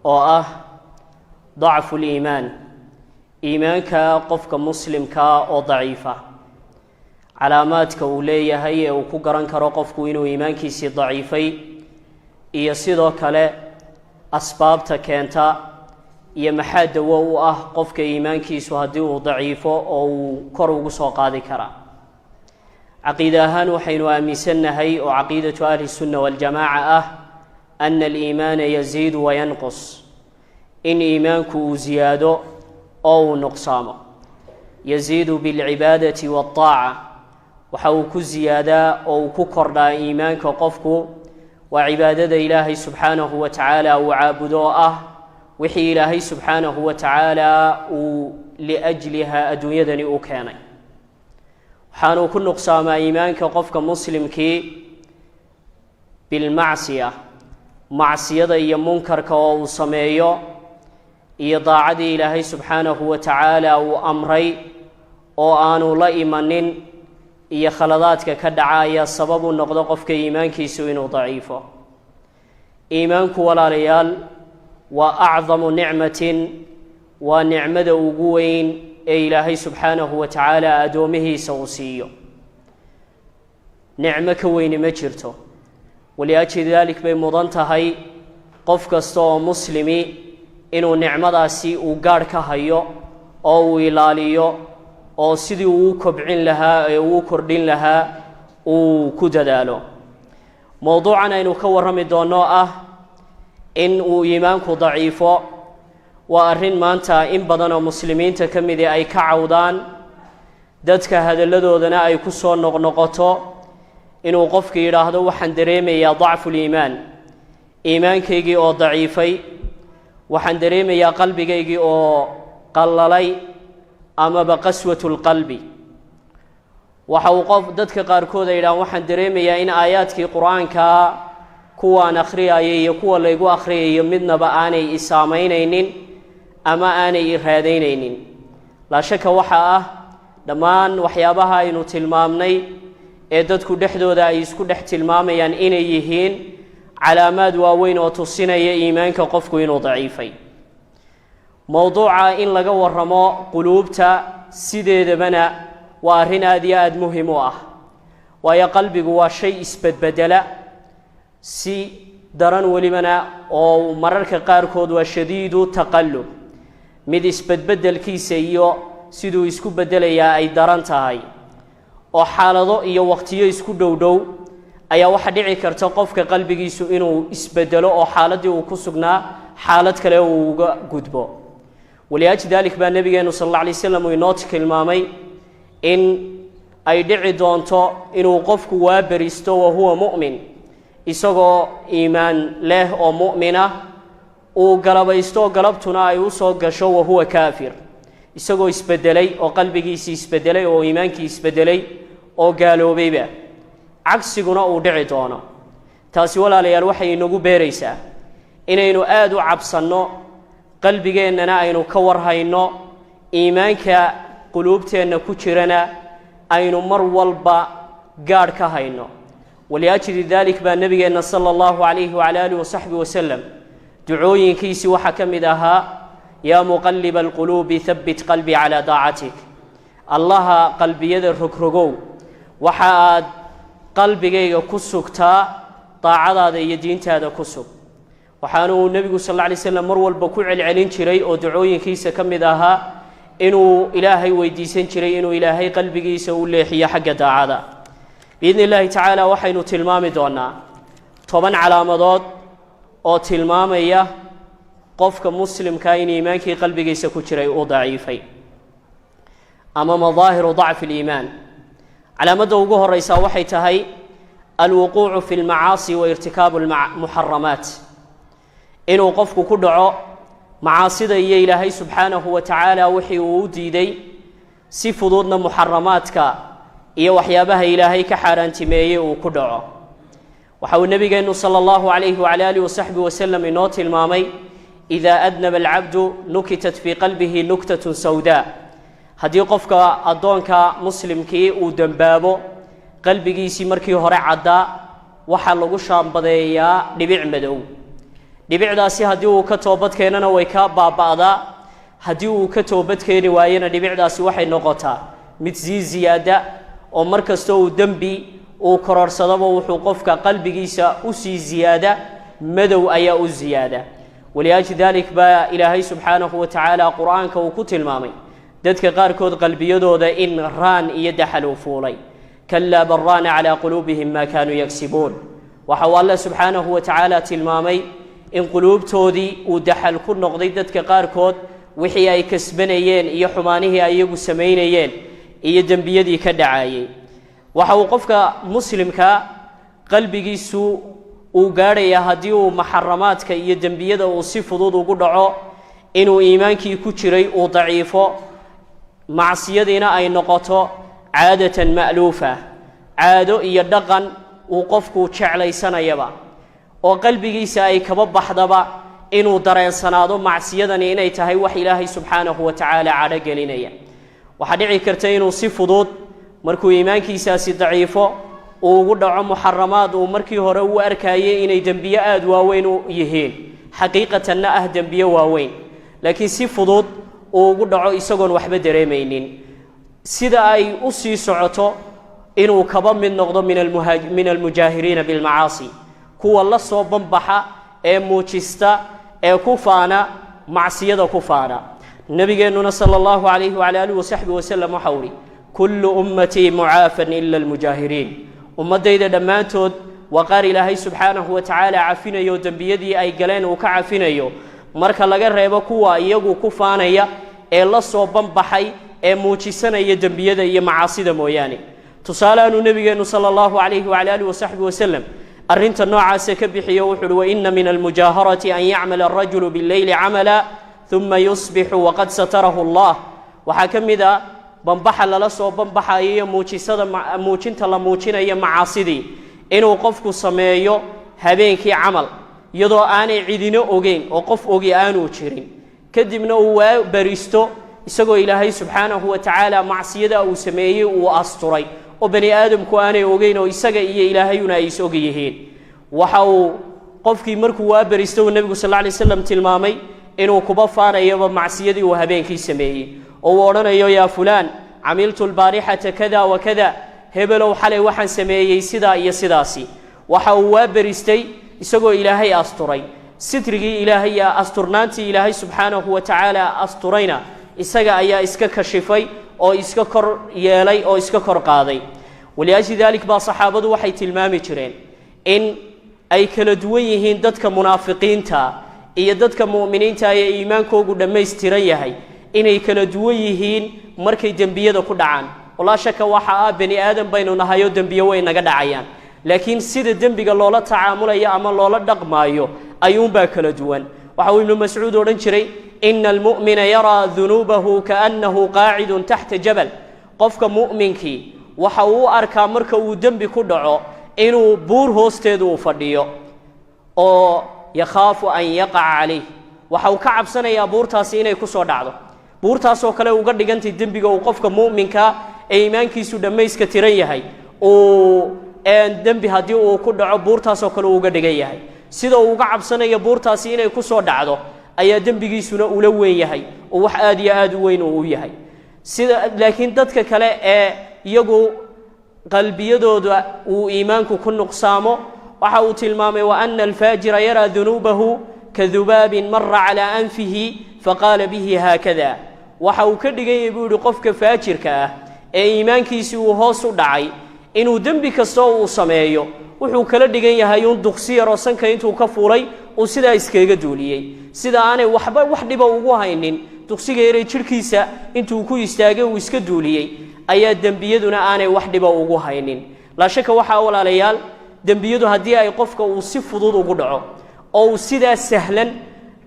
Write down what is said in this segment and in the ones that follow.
Oo ah dacfu liimaan, iimaanka qofka muslimkaa oo daciifa, calaamaadka uu leeyahay ee uu ku garan karo qofku inuu iimaankiisii daciifay, iyo sidoo kale asbaabta keenta, iyo maxaa dawo u ah qofka iimaankiisu haddii uu daciifo oo uu kor ugu soo qaadi karaa. Caqiide ahaan waxaynu aaminsannahay, oo caqiidatu ahli sunna waljamaaca ah, ana aliimaana yaziidu wayanqus, in iimaanku uu ziyaado oo uu nuqsaamo. Yaziidu bilcibaadati waaldaaca, waxa uu ku ziyaadaa oo uu ku kordhaa iimaanka qofku waa cibaadada Ilaahay subxaanahu wa tacaala uu caabudo, oo ah wixii Ilaahay subxaanahu wa tacaala uu liajliha adduunyadani u keenay. Waxaanuu ku nuqsaamaa iimaanka qofka muslimkii bilmacsiya, macsiyada iyo munkarka oo uu sameeyo, iyo daacadii Ilaahay subxaanahu wa tacaala uu amray oo aanu la imanin, iyo khaladaadka ka dhaca ayaa sabab u noqdo qofka iimaankiisu inuu daciifo. Iimaanku, walaalayaal, waa acdamu nicmatin, waa nicmada ugu weyn ee Ilaahay subxaanahu wa tacaala addoomihiisa uu siiyo. Nicmo ka weyni ma jirto. Waliajli daalik bay mudan tahay qof kasta oo muslimi inuu nicmadaasi uu gaadh ka hayo oo uu ilaaliyo, oo sidii uu u kobcin lahaa ee uu u kordhin lahaa uu ku dadaalo. Mowduucan aynu ka warrami doonno, ah in uu iimaanku daciifo, waa arrin maanta in badan oo muslimiinta ka midii ay ka cawdaan, dadka hadalladoodana ay ku soo noqnoqoto, inuu qofku yidhaahdo: "Waxaan dareemayaa dacfuliimaan, iimaankaygii oo daciifay, waxaan dareemayaa qalbigaygii oo qallalay," amaba qaswatu lqalbi. Waxa uu qof dadka qaarkood ay yidhahaan: "Waxaan dareemayaa in aayaadkii Qur-aankaa kuwaan akhriyaya iyo kuwa laygu akhriyayo midnaba aanay i saamaynaynin ama aanay i raadaynaynin." Laa shaka waxaa ah dhammaan waxyaabaha aynu tilmaamnay ee dadku dhexdooda ay isku dhex tilmaamayaan inay yihiin calaamaad waaweyn oo tusinaya iimaanka qofku inuu daciifay. Mowduuca in laga warramo quluubta sideedabana waa arrin aada iyo aada muhim u ah, waayo qalbigu waa shay isbedbedela si daran welibana, oo mararka qaarkood waa shadiidu taqallub, mid isbedbedelkiisa iyo siduu isku beddelayaa ay daran tahay, oo xaalado iyo waqtiyo isku dhow dhow ayaa waxaa dhici karta qofka qalbigiisu inuu isbedelo oo xaaladdii uu ku sugnaa xaalad kale uu uga gudbo. Waliajli daalik baa Nebigeenu sal alla alay slam uu inoo tilmaamay in ay dhici doonto inuu qofku waaberisto wa huwa mu'min, isagoo iimaan leh oo mu'mina, uu galabaysto, galabtuna ay u soo gasho wa huwa kaafir, isagoo isbedelay oo qalbigiisii isbedelay oo iimaankii isbedelay oo gaaloobayba, cagsiguna uu dhici doono. Taasi, walaalayaal, waxay inagu beeraysaa inaynu aada u cabsanno, qalbigeennana aynu ka warhayno, iimaanka quluubteenna ku jirana aynu mar walba gaadh ka hayno. Waliajli daalik baa Nebigeenna sala allahu calayhi wacala aalihi wasaxbi wasalam ducooyinkiisii waxaa ka mid ahaa: "Yaa muqalliba alquluubi, habbit qalbii calaa daacatik." Allaha qalbiyada rogrogow, waxa aad qalbigayga ku sugtaa daacadaada iyo diintaada ku sug. Waxaana uu Nebigu sal alla alay slam mar walba ku celcelin jiray oo ducooyinkiisa ka mid ahaa inuu Ilaahay weydiisan jiray inuu Ilaahay qalbigiisa u leexiyo xagga daacada. Biidni illaahi tacaala waxaynu tilmaami doonaa 10 calaamadood oo tilmaamaya qofka muslimkaa in iimaankii qalbigiisa ku jiray uu daciifay, ama madaahiru dacfi aliimaan. Calaamadda ugu horeysaa waxay tahay alwuquucu fi lmacaasi wa irtikaabu almuxaramaat, inuu qofku ku dhaco macaasida iyo Ilaahay subxaanahu wa tacaala wixii uu u diiday, si fududna muxaramaadka iyo waxyaabaha Ilaahay ka xaaraantimeeyey uu ku dhaco. Waxa uu Nebigeennu sala allahu calayhi wacala aalihi wasaxbi wasalam inoo tilmaamay: "Idaa adnaba alcabdu nukitat fii qalbihi nuktatun sawdaa." Haddii qofka addoonka muslimkii uu dembaabo, qalbigiisii markii hore caddaa waxaa lagu shaambadeeyaa dhibic madow. Dhibicdaasi haddii uu ka toobadkeenana way ka baaba'daa, haddii uu ka toobadkeeni waayena dhibicdaasi waxay noqotaa mid sii ziyaada, oo mar kastoo uu dembi uu kororhsadaba wuxuu qofka qalbigiisa usii ziyaada, madow ayaa u ziyaada. Waliajli daalik baa Ilaahay subxaanahu wa tacaala Qur-aanka uu ku tilmaamay dadka qaarkood qalbiyadooda in raan iyo daxal uu fuulay: "Kalaa bal raana calaa quluubihim maa kaanuu yagsibuun." Waxa uu Alle subxaanahu wa tacaala tilmaamay in quluubtoodii uu daxal ku noqday dadka qaarkood wixii ay kasbanayeen iyo xumaanihii ay iyagu samaynayeen iyo dembiyadii ka dhacayey. Waxa uu qofka muslimka qalbigiisu uu gaadhayaa, haddii uu muxaramaadka iyo dembiyada uu si fudud ugu dhaco, inuu iimaankii ku jiray uu daciifo, macsiyadiina ay noqoto caadatan ma'luufa, caado iyo dhaqan uu qofku jeclaysanayaba, oo qalbigiisa ay kaba baxdaba inuu dareensanaado macsiyadani inay tahay wax Ilaahay subxaanahu wa tacaala cadho gelinaya. Waxaa dhici karta inuu si fudud, markuu iimaankiisaasi daciifo, uu ugu dhaco muxaramaad uu markii hore u arkayay inay dembiye aada waaweyn u yihiin, xaqiiqatanna ah dembiye waaweyn, laakiin si fudud uu ugu dhaco isagoon waxba dareemaynin. Sida ay u sii socoto, inuu kaba mid noqdo min almujaahiriina bilmacaasi, kuwa la soo banbaxa ee muujista ee ku faana macsiyada ku faana. Nabigeennuna sala allahu calayhi wacala aalihi wasaxbi wasalam waxau uhi: "Kullu ummatii mucaafan ila almujaahiriin." Ummaddayda dhammaantood waa qaar Ilaahay subxaanahu wa tacaala cafinayo, dembiyadii ay galeen uu ka cafinayo, marka laga reebo kuwa iyagu ku faanaya ee la soo banbaxay ee muujisanaya dembiyada iyo macaasida mooyaane. Tusaaleanuu nebigeennu sala allahu calayhi wacala aalihi wasaxbi wasalam arrinta noocaasa ka bixiyo, wuxu uhi: "Waina min almujaaharati an yacmala alrajulu billeyli camala uma yusbixu waqad satarahu Allah." Waxaa ka mid ah bambaxa lala soo bambaxayo iyo muujisada, muujinta la muujinayo macaasidii, inuu qofku sameeyo habeenkii camal iyadoo aanay cidino ogeyn oo qof ogi aanuu jirin, kadibna uu waa baristo isagoo Ilaahay subxaanahu wa tacaala macsiyada uu sameeyey uu asturay, oo bani aadamku aanay ogeyn, oo isaga iyo Ilaahayuna ay is og yihiin. Waxa uu qofkii markuu waa beristo uu Nebigu sal alay slam tilmaamay inuu kuba faanayaba macsiyadii uu habeenkii sameeyey, oo uu odhanayo: "Yaa fulaan, camiltu albaarixata kada wa kada." Hebelow, xalay waxaan sameeyey sidaa iyo sidaasi. Waxa uu waa beristay isagoo Ilaahay asturay. Sitrigii Ilaahay iyo asturnaantii Ilaahay subxaanahu wa tacaala asturayna isaga ayaa iska kashifay oo iska kor yeelay oo iska kor qaaday. Waliajli daalik baa saxaabadu waxay tilmaami jireen in ay kala duwan yihiin dadka munaafiqiinta iyo dadka mu'miniinta ee iimaankoogu dhammaystiran yahay, inay kala duwan yihiin markay dembiyada ku dhacaan. Walaa shaka waxa ah bani aadam baynu nahayoo dembiyo way naga dhacayaan, laakiin sida dembiga loola tacaamulayo ama loola dhaqmaayo ayuunbaa kala duwan. Waxa uu Ibnu Mascuud odhan jiray: "Ina almu'mina yaraa dunuubahu kaannahu qaacidun taxta jabal." Qofka mu'minkii waxa uu u arkaa marka uu dembi ku dhaco inuu buur hoosteedu uu fadhiyo, oo yakhaafu an yaqaca calayh. Waxa uu ka cabsanayaa buurtaasi inay ku soo dhacdo. Buurtaasoo kale uga dhigantay dembiga uu qofka mu'minka ee iimaankiisu dhammayska tiran yahay uu dembi haddii uu ku dhaco, buurtaasoo kale uu uga dhigan yahay. Sida uu uga cabsanayo buurtaasi inay ku soo dhacdo ayaa dembigiisuna ula weyn yahay, oo wax aada iyo aada u weyn uu u yahay sida. Laakiin dadka kale ee iyagu qalbiyadooda uu iimaanku ku nuqsaamo, waxa uu tilmaamay: "Wa ana alfaajira yaraa dunuubahu ka dubaabin mara calaa anfihi faqaala bihi haakada." Waxa uu ka dhiganyay, buu yihi, qofka faajirka ah ee iimaankiisii uu hoos u dhacay inuu dembi kastoo uu sameeyo wuxuu kala dhigan yahay uun duqsi yaroo sanka intuu ka fuulay uu sidaa iskaga duuliyey, sida aanay waxba wax dhiba ugu haynin duqsiga yaray jidhkiisa intuu ku istaagay uu iska duuliyey, ayaa dembiyaduna aanay wax dhiba ugu haynin. Laa shaka waxaa, walaalayaal, dembiyadu haddii ay qofka uu si fudud ugu dhaco oo uu sidaa sahlan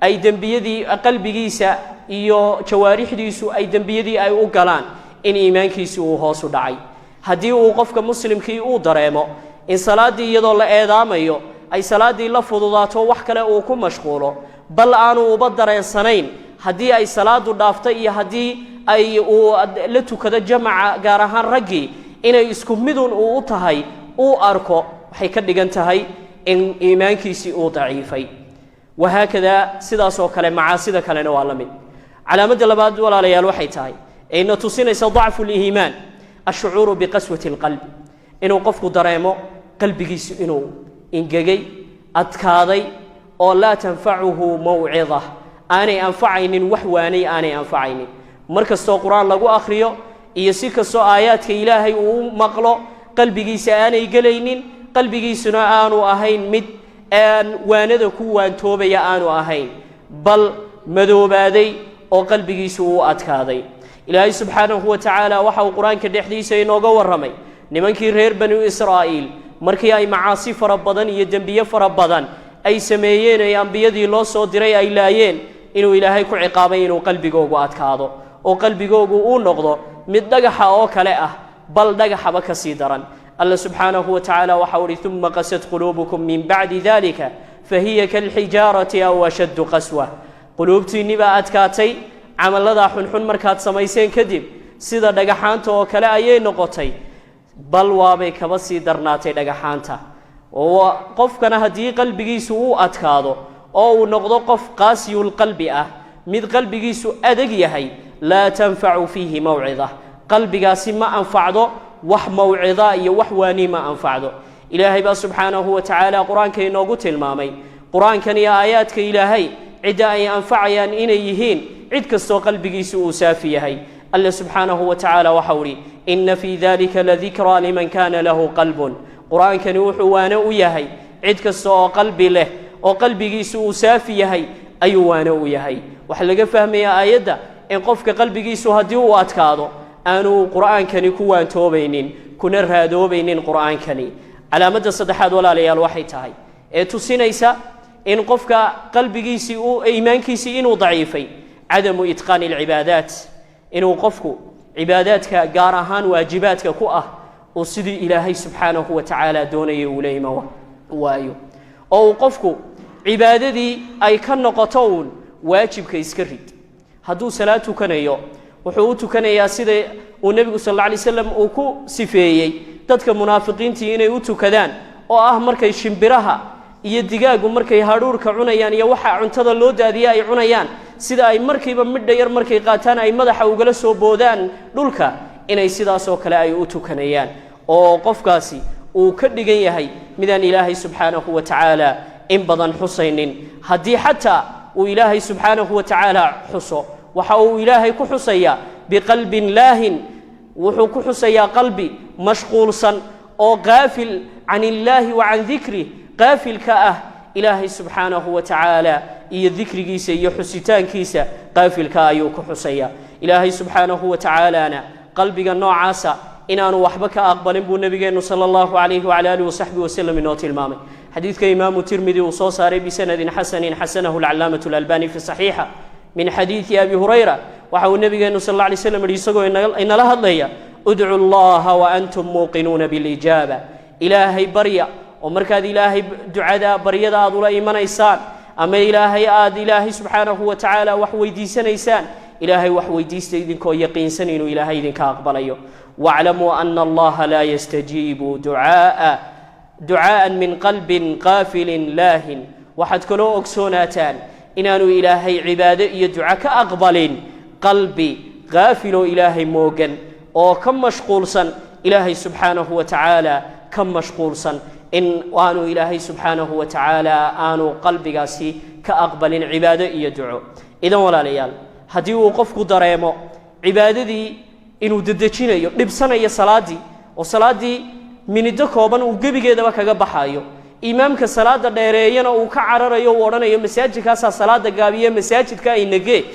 ay dembiyadii qalbigiisa iyo jawaarixdiisu ay dembiyadii ay u galaan, in iimaankiisii uu hoos u dhacay. Haddii uu qofka muslimkii uu dareemo in salaaddii iyadoo la eedaamayo ay salaaddii la fududaato, wax kale uu ku mashquulo, bal aanu uba dareensanayn haddii ay salaadu dhaaftay iyo haddii ay uu la tukado jamaca, gaar ahaan raggii, inay isku midun uu u tahay uu arko, waxay ka dhigan tahay in iimaankiisii uu daciifay. Wahaakadaa, sidaasoo kale macaasida kalena waa la mid. Calaamadda labaad, walaalayaal, waxay tahay ayna tusinaysa ضعف الإيمان الشعور بقسوة القلب, inuu qofku dareemo qalbigiisu inuu ingegay, adkaaday, oo لا تنفعه موعظة, aanay anfacaynin wax waanay, aanay anfacaynin. Mar kastoo Qur-aan lagu akhriyo iyo si kastoo aayaadka Ilaahay uu u maqlo, qalbigiisa aanay gelaynin, qalbigiisuna aanu ahayn mid aan waanada ku waantoobaya aanu ahayn, bal madoobaaday oo qalbigiisu uu adkaaday. Ilaahay subxaanahu wa tacaala waxa uu Qur-aanka dhexdiisa inooga warramay nimankii reer Banu Israa'iil markii ay macaasi fara badan iyo dembiye fara badan ay sameeyeen, ee ambiyadii loo soo diray ay laayeen, inuu Ilaahay ku ciqaabay inuu qalbigoogu adkaado oo qalbigoogu uu noqdo mid dhagaxa oo kale ah, bal dhagaxaba ka sii daran. Alla subxaanahu wa tacaala waxau uhi: ثم قست قلوبكم من بعد ذلك فهي كالحجارة أو أشد قسوة. Quluubtiinni baa adkaatay camalladaa xunxun markaad samayseen kadib, sida dhagaxaanta oo kale ayay noqotay, bal waabay kaba sii darnaatay dhagaxaanta. Oo qofkana haddii qalbigiisu uu adkaado oo uu noqdo qof قاسي القلب ah, mid qalbigiisu adag yahay, لا تنفع فيه موعظة, qalbigaasi ma anfacdo wax mawcida iyo wax waani ma anfacdo. Ilaahay baa subxaanahu wa tacaala Qur-aanka inoogu tilmaamay Qur-aankan iyo aayaadka Ilaahay cidda ay anfacayaan inay yihiin cid kastoo qalbigiisu uu saafi yahay. Alle subxaanahu wa tacaala waxau uhi: إن في ذلك لذكرى لمن كان له قلب. Qur-aankani wuxuu waano u yahay cid kasta oo qalbi leh, oo qalbigiisu uu saafi yahay ayuu waano u yahay. Waxaa laga fahmayaa aayadda in qofka qalbigiisu haddii uu adkaado aanu Qur-aankani ku waantoobaynin, kuna raadoobaynin Qur-aankani. Calaamadda saddexaad, walaalayaal, waxay tahay ee tusinaysa in qofka qalbigiisii uu iimaankiisii inuu daciifay عدم إتقان العبادات, inuu qofku cibaadaadka, gaar ahaan waajibaadka ku ah, uu sidii Ilaahay subxaanahu wa tacaala doonayay uu la iman waayo, oo uu qofku cibaadadii ay ka noqoto uun waajibka iska rid. Hadduu salaad tukanayo, wuxuu u tukanayaa sida uu Nebigu sal alla alay slam uu ku sifeeyey dadka munaafiqiintii inay u tukadaan, oo ah markay shimbiraha iyo digaagu markay hadhuurka cunayaan iyo waxa cuntada loo daadiye ay cunayaan, sida ay markiiba midha yar markay qaataan ay madaxa ugala soo boodaan dhulka, inay sidaasoo kale ay u tukanayaan, oo qofkaasi uu ka dhigan yahay midaan Ilaahay subxaanahu wa tacaala in badan xusaynin. Haddii xataa uu Ilaahay subxaanahu wa tacaala xuso, waxa uu Ilaahay ku xusayaa بقلب لاهٍ, wuxuu ku xusayaa qalbi mashquulsan oo غافل عن الله وعن ذكره, qaafilka ah Ilaahay subxaanahu wa tacaala iyo dikrigiisa iyo xusitaankiisa qaafilka ayuu ku xusayaa. Ilaahay subxaanahu wa tacaalana qalbiga noocaasa inaanu waxba ka aqbalin buu Nebigeennu sala allahu calayhi wacala alihi wasaxbi wasalam inoo tilmaamay. Xadiidka Imaamu Tirmidi uu soo saaray بسند حسن حسنه العلامة الألباني في صحيحة من حديث أبي هريرة, waxa uu Nebigeenu sal alla alay slam yihi isagoo inala hadlaya: ادعوا الله وأنتم موقنون بالإجابة. Ilaahay barya oo markaad Ilaahay ducada baryada aad ula imanaysaan ama Ilaahay aad Ilaahay subxaanahu wa tacaala wax weydiisanaysaan, Ilaahay wax weydiista idinkoo yaqiinsan inuu Ilaahay idinka aqbalayo. واعلموا أن الله لا يستجيب دعاء من قلب غافل لاهٍ. Waxaad kaloo ogsoonaataan inaanu Ilaahay cibaado iyo duco ka aqbalin qalbi haafiloo Ilaahay moogan oo ka mashquulsan, Ilaahay subxaanahu wa tacaala ka mashquulsan, in aanu Ilaahay subxaanahu wa tacaala aanu qalbigaasi ka aqbalin cibaado iyo duco. Idan, walaalayaal, haddii uu qofku dareemo cibaadadii inuu dedejinayo, dhibsanayo salaaddii, oo salaaddii minido kooban uu gebigeedaba kaga baxayo, imaamka salaada dheereeyana uu ka cararayo, uu odhanayo masaajidkaasaa salaada gaabiye, masaajidka ay nagee,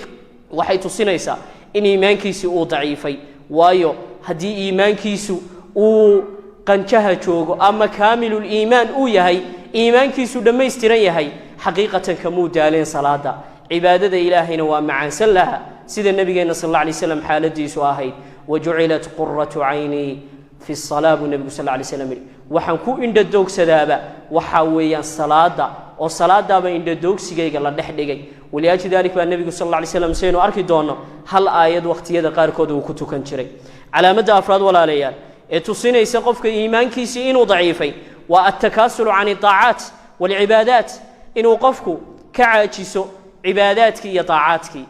waxay tusinaysaa in iimaankiisii uu daciifay. Waayo, haddii iimaankiisu uu qanjaha joogo ama كامل الإيمان uu yahay, iimaankiisu dhammaystiran yahay, xaqiiqatan kamuu daaleen salaada, cibaadada Ilaahayna waa macaansan laha, sida Nabigeenna sal alla alay slam xaaladiisu ahayd. وجعلت قرة عيني في الصلاة, buu Nebigu sal lay slam yihi, waxaan ku indhadoogsadaaba waxaa weeyaan salaada, oo salaadaaba indhadoogsigayga la dhex dhigay. ولأجل ذلك baa Nebigu sal alla alay slam, saynu arki doonno, hal aayad wakhtiyada qaarkood uu ku tukan jiray. Calaamadda afraad, walaalayaal, ee tusinaysa qofka iimaankiisii inuu daciifay waa التكاسل عن الطاعات والعبادات, inuu qofku ka caajiso cibaadaadkii iyo daacaadkii,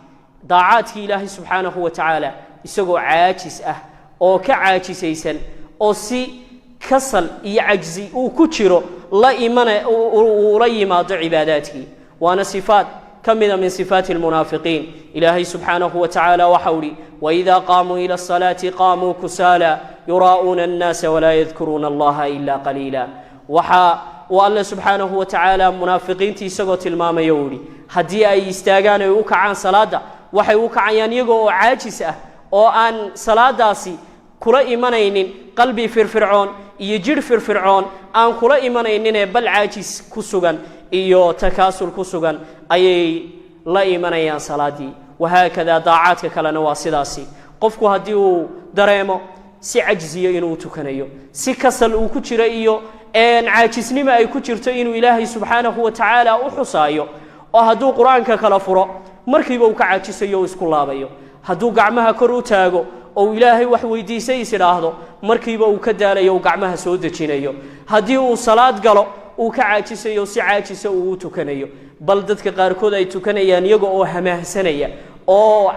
daacaadkii Ilaahay subxaanahu wa tacaala, isagoo caajis ah oo ka caajisaysan oo si kasal iyo cajzi uu ku jiro la imana uula yimaado cibaadaadkii. Waana sifaat ka mida min sifaati almunaafiqiin. Ilaahay subxaanahu wa tacaala waxau ihi: "Waidaa qaamuu ila asalaati qaamuu kusaala yuraa'uuna annaasa walaa yadkuruuna Allaha ila qaliila." Waxaa uu Alle subxaanahu wa tacaala munaafiqiintii isagoo tilmaamaya uu yihi: haddii ay istaagaan ay u kacaan salaadda, waxay u kacayaan iyagoo oo caajis ah oo aan salaadaasi kula imanaynin qalbi firfircoon iyo jidh firfircoon aan kula imanayninee, bal caajis ku sugan iyo takaasul ku sugan ayay la imanayaan salaaddii. Wahaakadaa daacaadka kalena waa sidaasi. Qofku haddii uu dareemo si cajziyo inuu tukanayo, si kasal uu ku jiro iyo caajisnimo ay ku jirto inuu Ilaahay subxaanahu wa tacaala u xusaayo, oo hadduu Qur-aanka kala furo markiiba uu ka caajisayo o isku laabayo, hadduu gacmaha kor u taago oo Ilaahay wax weydiisay is idhaahdo markiiba uu ka daalayo, uu gacmaha soo dejinayo, haddii uu salaad galo uu ka caajisayo, si caajisa uu u tukanayo, bal dadka qaarkood ay tukanayaan iyaga oo hamaahsanaya oo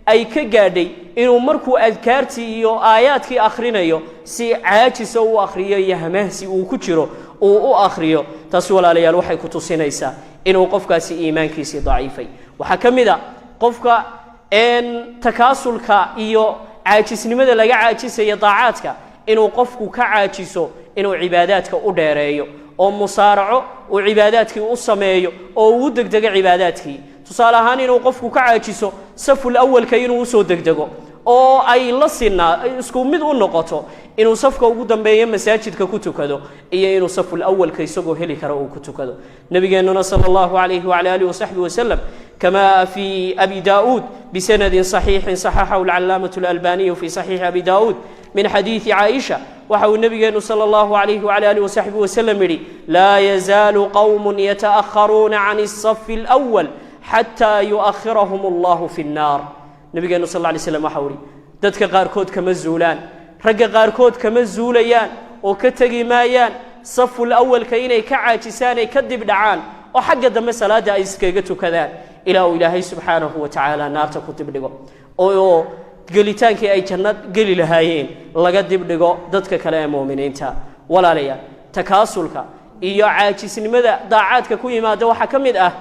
ay ka gaadhay inuu markuu adkaartii iyo aayaadkii akhrinayo si caajisa u akhriyo iyo hamaahsi uu ku jiro uu u akhriyo, taasi, walaalayaal, waxay ku tusinaysaa inuu qofkaasi iimaankiisii daciifay. Waxaa ka mid a qofka takaasulka iyo caajisnimada laga caajisaya daacaadka inuu qofku ka caajiso inuu cibaadaadka u dheereeyo oo musaaraco uu cibaadaadkii u sameeyo oo uu degdego cibaadaadkii. Tusaale ahaan, inuu qofku ka caajiso saful awalka inuu usoo degdego oo ay la sinaa isku mid u noqoto inuu safka ugu dambeeyo masaajidka ku tukado iyo inuu saful awalka isagoo heli karo uu ku tukado. Nabigeennuna sala Allahu calayhi wacala alihi wasaxbi wasalam, kama fi Abi Daa'uud bisanadin saxiixin saxaxahu alcalaamatu alalbaniyu fi saxiixi Abi Daa'uud min xadiidi Caaisha, waxa uu nabigeenu sala Allahu calayhi wacala alihi wasaxbi wasalam yidhi: "Laa yazaalu qowmun yata'akharuuna can asafi alawal xataa yu'akhirahum Allahu fi nnaar." Nabigeenu sal lla lay slam waxau ihi: dadka qaarkood kama zuulaan, ragga qaarkood kama zuulayaan oo ka tegi maayaan saful awalka inay ka caajisaan ay ka dib dhacaan oo xagga dambe salaadda ay iskaga tukadaan, ilaa uu Ilaahay subxaanahu wa tacaala naarta ku dibdhigo oo gelitaankii ay janno geli lahaayeen laga dibdhigo dadka kale ee muuminiinta. Walaalayaal, takaasulka iyo caajisnimada daacaadka ku yimaada waxaa ka mid ah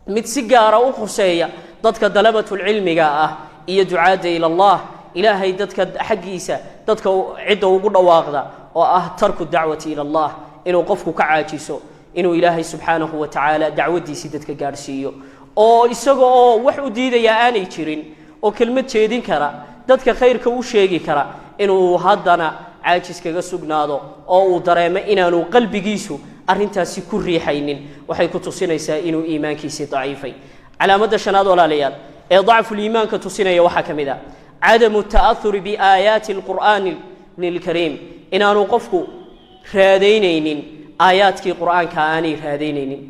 mid si gaara u khuseeya dadka dalabatulcilmiga ah iyo ducaadda ila Allah, Ilaahay dadka xaggiisa dadka cidda ugu dhawaaqda, oo ah tarku dacwati ila Allah, inuu qofku ka caajiso inuu Ilaahay subxaanahu wa tacaala dacwaddiisii dadka gaadhsiiyo, oo isaga oo wax u diidayaa aanay jirin oo kelmad jeedin kara, dadka khayrka u sheegi kara, inuu haddana caajis kaga sugnaado oo uu dareemo inaanu qalbigiisu arrintaasi ku riixaynin. Waxay ku tusinaysaa inuu iimaankiisii daciifay. Calaamadda shanaad, walaalayaal, ee dacfuliimaanka tusinaya waxaa ka mid ah cadamu ta'ahuri biaayaati alqur'aani alkariim, inaanu qofku raadaynaynin aayaadkii Qur'aanka, aanay raadaynaynin.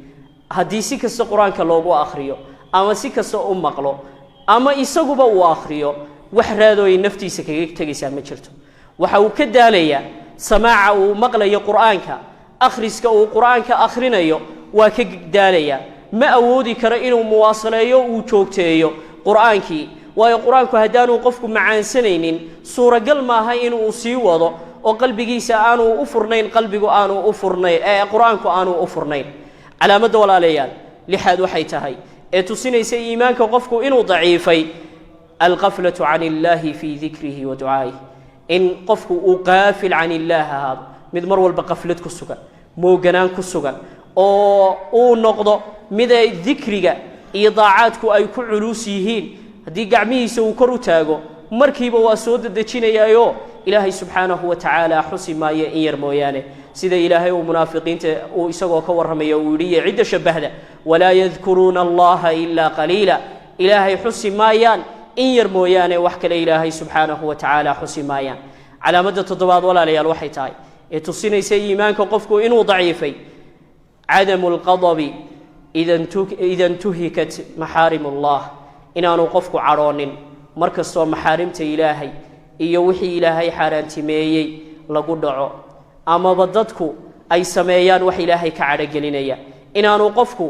Haddii si kasta Qur-aanka loogu akhriyo ama si kasta u maqlo ama isaguba uu akhriyo, wax raadooyay naftiisa kaga tegaysaa ma jirto. Waxa uu ka daalayaa samaaca uu maqlayo Qur'aanka, akhriska uu Qur-aanka akhrinayo waa ka daalayaa. Ma awoodi karo inuu muwaasaleeyo, uu joogteeyo Qur-aankii, waayo Qur-aanku haddaanuu qofku macaansanaynin suuragal maaha inuu sii wado oo qalbigiisa aanuu u furnayn, qalbigu aanuu u furnayn ee Qur-aanku aanuu u furnayn. Calaamadda, walaalayaal, lixaad waxay tahay ee tusinaysa iimaanka qofku inuu daciifay alqaflatu can illaahi fii dikrihi wa ducaa'ih, in qofku uu qaafil can illaah ahaado, mid mar walba qaflad ku sugan, mooganaan ku sugan, oo uu noqdo mid ay dikriga iyo daacaadku ay ku culus yihiin. Haddii gacmihiisa uu kor u taago markiiba waa soo dedejinayaayo Ilaahay subxaanahu wa tacaala xusi maayo in yar mooyaane, sida Ilaahay uu munaafiqiinta uu isagoo ka warramaya uu yidhi iyo cidda shabbahda: "Walaa yadkuruuna Allaha ilaa qaliila." Ilaahay xusi maayaan in yar mooyaane, wax kale Ilaahay subxaanahu wa tacaala xusi maayaan. Calaamadda toddobaad, walaalayaal, waxay tahay ee tusinaysa iimaanka qofku inuu daciifay cadamu alqadabi ida intuhikat maxaarim Allah, inaanu qofku cadhoonin mar kastoo maxaarimta Ilaahay iyo wixii Ilaahay xaaraantimeeyey lagu dhaco amaba dadku ay sameeyaan wax Ilaahay ka cadhogelinaya, inaanu qofku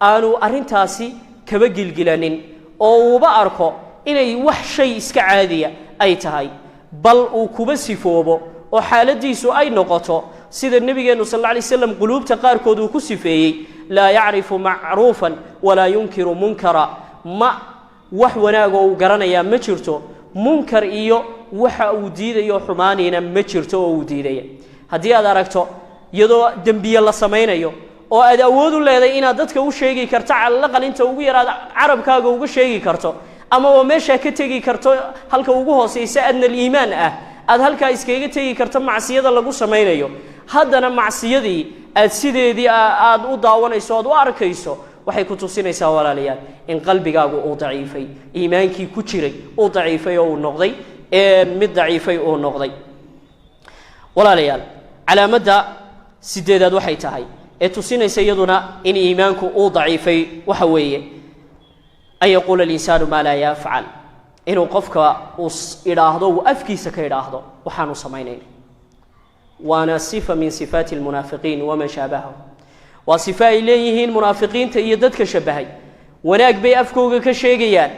Aanu arrintaasi kaba gilgilanin oo uuba arko inay wax shay iska caadiya ay tahay, bal uu kuba sifoobo oo xaaladiisu ay noqoto sida Nebigeennu sal alla alay slam quluubta qaarkood uu ku sifeeyey: laa yacrifu macruufan walaa yunkiru munkara. Ma wax wanaagoo uu garanayaa ma jirto, munkar iyo waxa uu diidayo xumaaniina ma jirto oo uu diidaya. Haddii aad aragto iyadoo dembiye la samaynayo oo aad awood u leeday inaad dadka u sheegi karto, calalaqal inta ugu yaraad carabkaaga uga sheegi karto, ama oo meeshaa ka tegi karto, halka ugu hooseysa adna aliimaan ah aad halkaa iskaga tegi karto macsiyada lagu samaynayo, haddana macsiyadii aad sideedii aada u daawanayso, aad u arkayso, waxay ku tusinaysaa, walaalayaal, in qalbigaagu uu daciifay, iimaankii ku jiray uu daciifay oo uu noqday mid daciifay uu noqday. Walaalayaal, calaamadda sideedaad waxay tahay ee tusinaysa iyaduna in iimaanku uu daciifay waxa weeye an yaquula alinsaanu maa laa yafcal, inuu qofka uu idhaahdo, uu afkiisa ka idhaahdo waxaanu samaynayn. Waana sifa min sifaati almunaafiqiin waman shaabahahu. Waa sifo ay leeyihiin munaafiqiinta iyo dadka shabahay. Wanaag bay afkooga ka sheegayaan,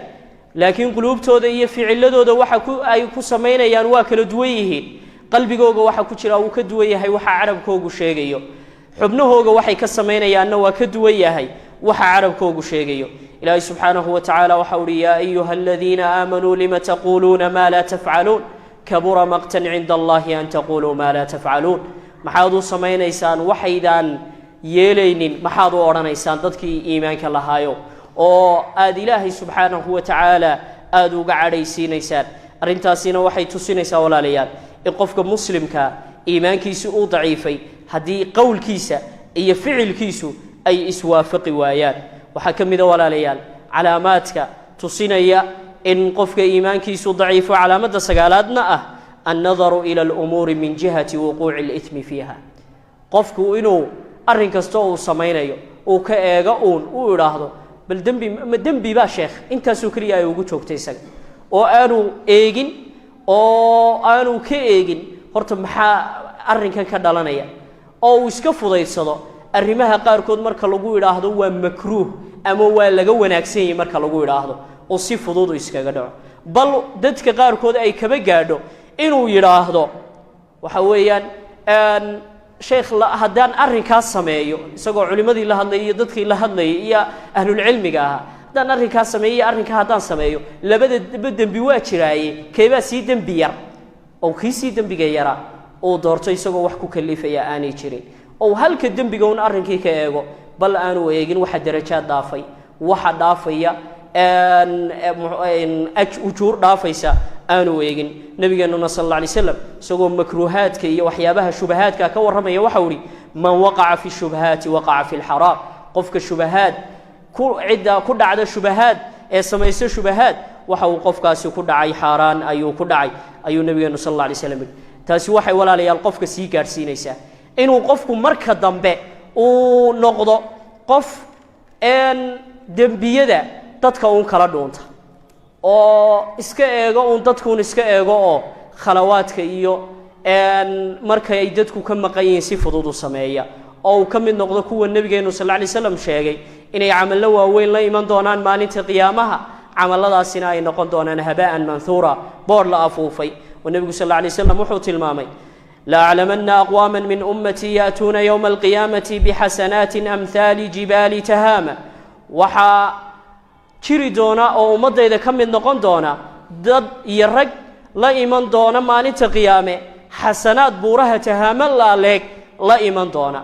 laakiin quluubtooda iyo ficiladooda waxa ku ay ku samaynayaan waa kala duwan yihiin. Qalbigooga waxa ku jira uu ka duwan yahay waxa carabkoogu sheegayo, xubnahooga waxay ka samaynayaanna waa ka duwan yahay waxa carabkoogu sheegayo. Ilaahay subxaanahu wa tacaala waxa uhi: yaa ayuha aladiina aamanuu lima taquuluuna maa laa tafcaluun, kabura maqtan cinda allahi an taquluu maa laa tafcaluun. Maxaad u samaynaysaan waxaydaan yeelaynin? Maxaad u odhanaysaan dadkii iimaanka lahaayo oo aada Ilaahay subxaanahu wa tacaala aada uga cadhaysiinaysaan? Arrintaasina waxay tusinaysaa, walaalayaal, in qofka muslimka iimaankiisi uu daciifay haddii qowlkiisa iyo ficilkiisu ay iswaafaqi waayaan. Waxaa ka mida, walaalayaal, calaamaadka tusinaya in qofka iimaankiisu daciifo, calaamadda sagaalaadna ah, annadaru ila alumuuri min jihati wuquuci alithmi fiiha. Qofku inuu arrin kasta uu samaynayo uu ka eego uun, uu idhaahdo: bal dembi ma dembi baa, sheekh? Intaasoo keliya ay ugu joogtay isaga, oo aanu eegin oo aanu ka eegin horta maxaa arrinkan ka dhalanaya, oo uu iska fudaydsado arrimaha qaarkood marka lagu idhaahdo waa makruuh ama waa laga wanaagsan yahay, marka lagu idhaahdo oo si fudud u iskaga dhaco. Bal dadka qaarkood ay kaba gaadho inuu yidhaahdo waxa weeyaan: sheekh, haddaan arrinkaas sameeyo, isagoo culimmadii la hadlayay iyo dadkii la hadlayay iyo ahlulcilmiga ahaa, haddaan arrinkaas sameeyo iyo arrinkaa haddaan sameeyo, labadaba dembi waa jiraaye, keebaa sii dembi yar? Oo kii sii dembiga yaraa uu doorto, isagoo wax ku kalifaya aanay jirin, oo halka dembiga un arrinkii ka eego, bal aanu eegin waxa darajaad dhaafay, waxa dhaafaya, ujuur dhaafaysa aanu eegin. Nabigeenuna sal alla alay slam isagoo makruuhaadka iyo waxyaabaha shubahaadka ka warramaya waxau ihi: man waqaca fi shubahaati waqaca fi lxaraam. Qofka shubahaad ku cidda ku dhacda shubahaad ee samaysta shubahaad, waxa uu qofkaasi ku dhacay xaaraan ayuu ku dhacay, ayuu nabigeenu sal alla alay slam yihi. Taasi waxay, walaalayaal, qofka sii gaadhsiinaysaa inuu qofku marka dambe uu noqdo qof dembiyada dadka uun kala dhuunta oo iska eego uun, dadkuun iska eego, oo khalawaadka iyo marka ay dadku ka maqan yihiin si fudud u sameeya, oo uu ka mid noqdo kuwa nebigeenu sal alla alay slam sheegay inay camallo waaweyn la iman doonaan maalinta qiyaamaha, camalladaasina ay noqon doonaan habaa'an manhuura, boor la afuufay. Oo nebigu sal alla alay slam wuxuu tilmaamay: laaclamana aqwaama min ummatii ya'tuuna yowma alqiyaamati bixasanaatin amhaali jibaali tahaama. Waxaa jiri doona oo ummaddayda ka mid noqon doona dad iyo rag la iman doona maalinta qiyaame xasanaad buuraha tahaamo laaleeg la iman doona.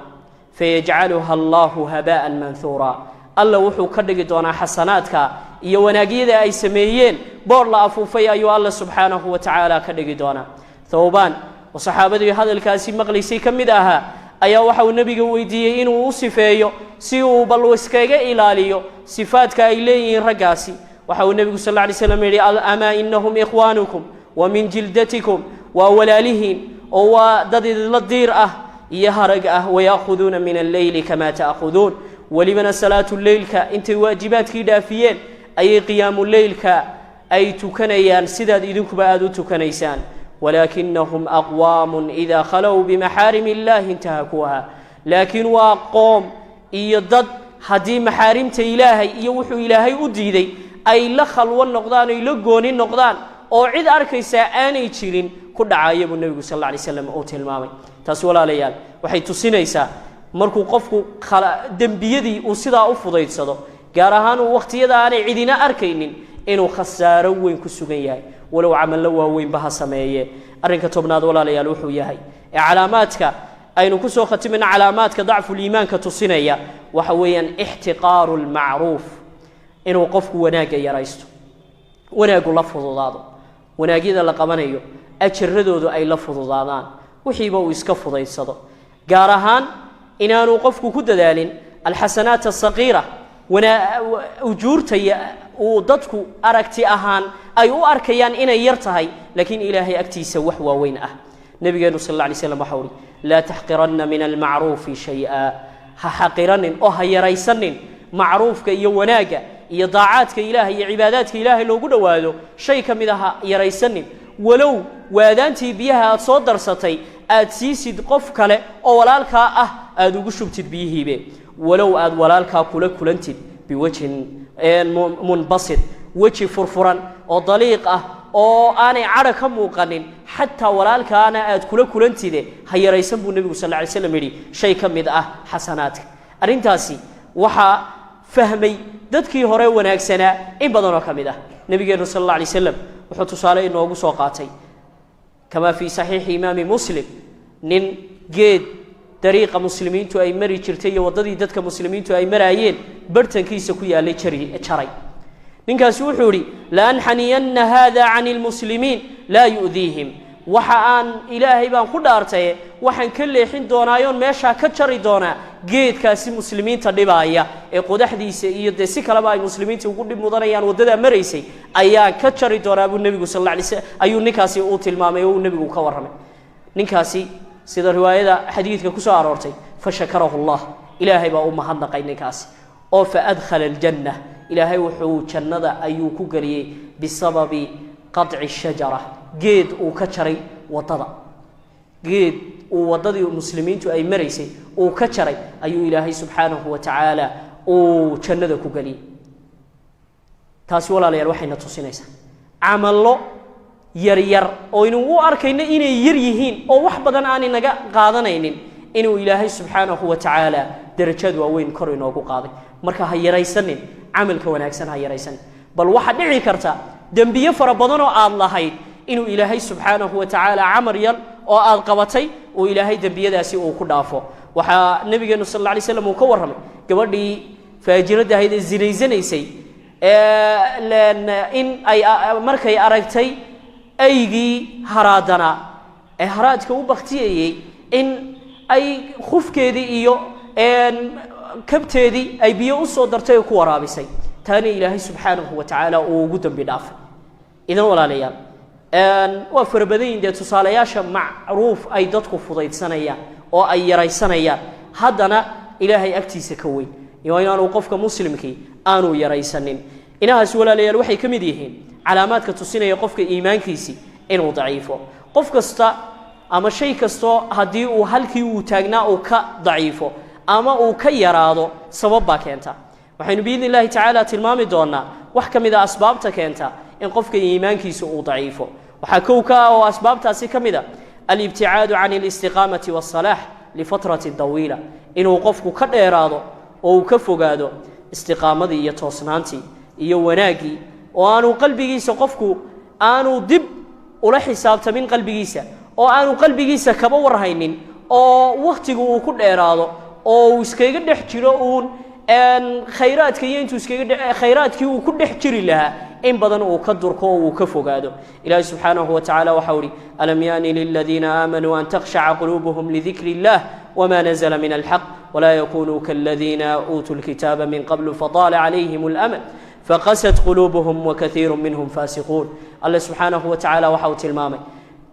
Fayajcaluha allahu habaa'an manhuura. Alla wuxuu ka dhigi doonaa xasanaadka iyo wanaagyada ay sameeyeen boor la afuufay ayuu Alla subxaanahu wa tacaala ka dhigi doonaa. Thawbaan oo saxaabadii hadalkaasi maqlaysay ka mid ahaa ayaa waxa uu nebiga weydiiyey inuu u sifeeyo si uu bal iskaga ilaaliyo sifaadka ay leeyihiin raggaasi. Waxa uu nebigu sal alla alay slam yidhi: amaa inahum ikhwaanukum wa min jildatikum. Waa walaalihiin oo waa dad idinla diir ah iyo harag ah. Waya'khuduuna min alleyli kamaa ta'khuduun. Welibana salaatu leylka intay waajibaadkii dhaafiyeen ayay qiyaamu leylka ay tukanayaan sidaad idinkuba aada u tukanaysaan. Walaakinahum aqwaamun idaa khalow bimaxaarim illahi intahakuuha. Laakiin waa qoom iyo dad Haddii maxaarimta Ilaahay iyo wuxuu Ilaahay u diiday ay la khalwo noqdaan, ay la gooni noqdaan, oo cid arkaysaa aanay jirin, ku dhacaya buu Nebigu sal alla alay slam uu tilmaamay. Taasi, walaalayaal, waxay tusinaysaa markuu qofku dembiyadii uu sidaa u fudaydsado, gaar ahaan uu wakhtiyada aanay cidina arkaynin, inuu khasaaro weyn ku sugan yahay, walow camallo waaweynba ha sameeye. Arrinka 10aad, walaalayaal, wuxuu yahay ee calaamaadka aynu ku soo khatimayno, calaamaadka dacfuliimaanka tusinaya, waxa weeyaan ixtiqaaru lmacruuf, inuu qofku wanaagga yaraysto, wanaaggu la fududaado, wanaagyada la qabanayo ajaradoodu ay la fududaadaan, wixiiba uu iska fudaydsado, gaar ahaan inaanu qofku ku dadaalin alxasanaat asaqiira, ujuurta uu dadku aragti ahaan ay u arkayaan inay yar tahay, laakiin Ilaahay agtiisa wax waaweyn ah. Nabigeenu sal alla alay slam waxa uhi: "Laa taxqiranna min almacruufi shay-a." Ha xaqiranin oo ha yaraysanin macruufka iyo wanaagga iyo daacaadka Ilaahay iyo cibaadaadka Ilaahay loogu dhowaado, shay ka mid a ha yaraysanin, walow waadaantii biyaha aad soo darsatay aad siisid qof kale oo walaalkaa ah, aada ugu shubtid biyihiibe, walow aad walaalkaa kula kulantid biwajhin munbasit, weji furfuran oo daliiq ah oo aanay cadho ka muuqanin, xataa walaalkaana aad kula kulantide, ha yaraysan buu Nebigu sal ly slam yidhi shay ka mid ah xasanaadka. Arrintaasi waxaa fahmay dadkii hore wanaagsanaa in badanoo ka mid ah. Nebigeenu sal alla alay slam wuxuu tusaale inoogu soo qaatay, kamaa fii saxiixi Imaami Muslim, nin geed dariiqa muslimiintu ay mari jirtay iyo waddadii dadka muslimiintu ay maraayeen bartankiisa ku yaallay jari jaray. Ninkaasi wuxuu idhi: "Laanxaniyanna haada can ilmuslimiin laa yu'diihim." Waxa aan Ilaahay baan ku dhaartaye, waxaan ka leexin doonaayoon meeshaa ka jari doonaa geedkaasi muslimiinta dhibaaya ee qodaxdiisa iyo dee si kaleba ay muslimiinta ugu dhib mudanayaan, waddadaa maraysay ayaan ka jari doonaa, buu Nebigu sal alla alay slam ayuu ninkaasi uu tilmaamay oo uu Nebigu ka warramay. Ninkaasi, sida riwaayada xadiidka ku soo aroortay, fashakarahu Allah, Ilaahay baa u mahadnaqay ninkaasi oo faadkhala aljanna. Ilaahay wuxuu jannada ayuu ku geliyey bisababi qaطci shajara, geed uu ka jaray waddada, geed uu waddadii muslimiintu ay maraysay uu ka jaray ayuu Ilaahay subxaanahu wa tacaala uu jannada ku geliyey. Taasi, walaalayaal, waxayna tusinaysaa camallo yaryar oo aynu u arkayno inay yar yihiin oo wax badan aanay naga qaadanaynin, inuu Ilaahay subxaanahu wa tacaala darajaad waaweyn kor inoogu qaaday. Marka ha yaraysanin camalka wanaagsan, ha yaraysanin. Bal waxaa dhici karta dembiye fara badanoo aad lahayd inuu Ilaahay subxaanahu wa tacaala camal yar oo aad qabatay uu Ilaahay dembiyadaasi uu ku dhaafo. Waxaa Nabigeenu sal alla alay slam uu ka warramay gabadhii faajiradda ahayd ee zinaysanaysay in ay markay aragtay aygii haraadana ee haraadka u baktiyayey, in ay khufkeedii iyo kabteedii ay biyo u soo dartay oo ku waraabisay, taana Ilaahay subxaanahu wa tacaala uu ugu dembi dhaafay. Idan, walaalayaal, waa fara badan yihin dee tusaalayaasha macruuf ay dadku fudaydsanayaan oo ay yaraysanayaan, haddana Ilaahay agtiisa ka weyn, iyo inaanu qofka muslimkii aanu yaraysanin. Inahaas, walaalayaal, waxay ka mid yihiin calaamaadka tusinaya qofka iimaankiisii inuu daciifo. Qof kasta ama shay kastoo haddii uu halkii uu taagnaa uu ka daciifo ama uu ka yaraado, sabab baa keenta. Waxaynu biidni Illahi tacaala tilmaami doonaa wax ka mid a asbaabta keenta in qofka iimaankiisa uu daciifo. Waxaa kow ka ah oo asbaabtaasi ka mid a alibticaadu can alistiqaamati waالsalaax lifatratin طawiila, inuu qofku ka dheeraado oo uu ka fogaado istiqaamadii iyo toosnaantii iyo wanaaggii, oo aanu qalbigiisa qofku aanu dib ula xisaabtamin qalbigiisa, oo aanu qalbigiisa kaba warhaynin, oo wakhtigu uu ku dheeraado oo uu iskaga dhex jiro uun khayraadka iyo intuu iskaga khayraadkii uu ku dhex jiri lahaa in badan uu ka durko oo uu ka fogaado. Ilaahi subxaanahu wa tacala waxau uhi: "Alam yaani liladiina aamanuu an takhshaca quluubuhum lidikri illah wma nazla min alxaq wla yakunuu kaladiina uutuu lkitaaba min qablu fataala calayhim اlamad faqasat quluubuhum wakaiiru minhum faasiquun." Alle subxaanahu wa tacaala waxa uu tilmaamay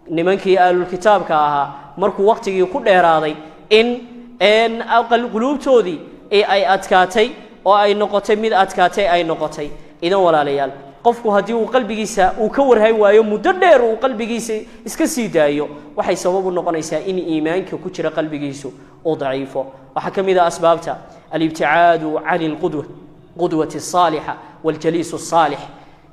nimankii ahlulkitaabka ahaa markuu wakhtigii ku dheeraaday in quluubtoodii ay adkaatay oo ay noqotay mid adkaatay ay noqotay. Idan, walaalayaal, qofku haddii uu qalbigiisa uu ka warhayn waayo muddo dheer, uu qalbigiisa iska sii daayo, waxay sabab u noqonaysaa in iimaanka ku jira qalbigiisu uu daciifo. Waxaa ka mid a asbaabta Alibticaadu can ilqudwa, qudwati asaalixa waljaliisu asaalix,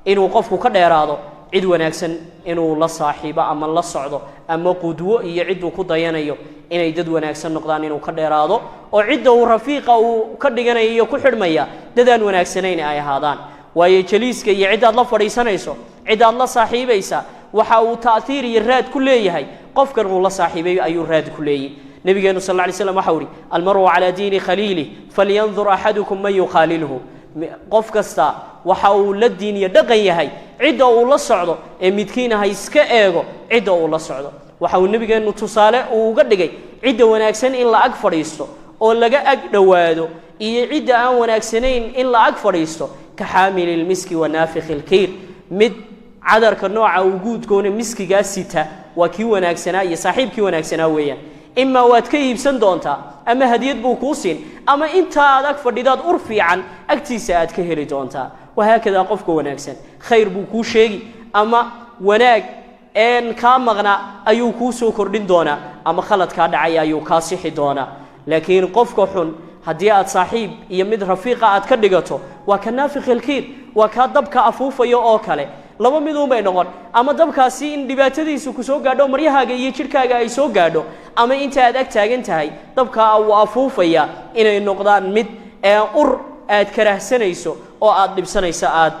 inuu qofku ka dheeraado cid wanaagsan inuu la saaxiibo ama la socdo ama qudwo iyo cidduu ku dayanayo inay dad wanaagsan noqdaan, inuu ka dheeraado oo cidda uu rafiiqa uu ka dhiganayo iyo ku xidhmaya dadaan wanaagsanayn ay ahaadaan. Waayo jaliiska iyo ciddaad la fadhiisanayso, ciddaad la saaxiibaysa, waxa uu ta'hiir iyo raad ku leeyahay qofkan uu la saaxiibay ayuu raad ku leeyahy. Nabigeenu sal alla lay slam waxau uhi: "Almaru calaa diini khaliilih, falyandur axadukum man yukhaalilhu." Qof kasta waxa uu la diin iyo dhaqan yahay cidda uu la socdo, ee midkiina ha iska eego cidda uu la socdo. Waxa uu nebigeennu tusaale uu uga dhigay cidda wanaagsan in la ag fadhiisto oo laga ag dhowaado iyo cidda aan wanaagsanayn in la ag fadhiisto ka xaamili lmiski wa naafikhi lkiir, mid cadarka nooca uu guudkoona miskigaa sita. Waa kii wanaagsanaa iyo saaxiibkii wanaagsanaa weeyaan. Imaa waad ka iibsan doontaa ama hadiyad buu kuu siin, ama intaa aad ag fadhidaad ur fiican agtiisa aad ka heli doontaa. Wahaakadaa qofka wanaagsan khayr buu kuu sheegi, ama wanaag een kaa maqnaa ayuu kuu soo kordhin doonaa, ama khalad kaa dhacaya ayuu kaa sixi doonaa. Laakiin qofka xun haddii aad saaxiib iyo mid rafiiqa aad ka dhigato, waa ka naafikh ilkiir, waa kaa dabka afuufayo oo kale. Laba miduunbay noqon: ama dabkaasi in dhibaatadiisu ku soo gaadho, maryahaaga iyo jidhkaaga ay soo gaadho, ama inta aad ag taagan tahay dabkaa uu afuufaya inay noqdaan mid ur aad karahsanayso oo aad dhibsanayso aad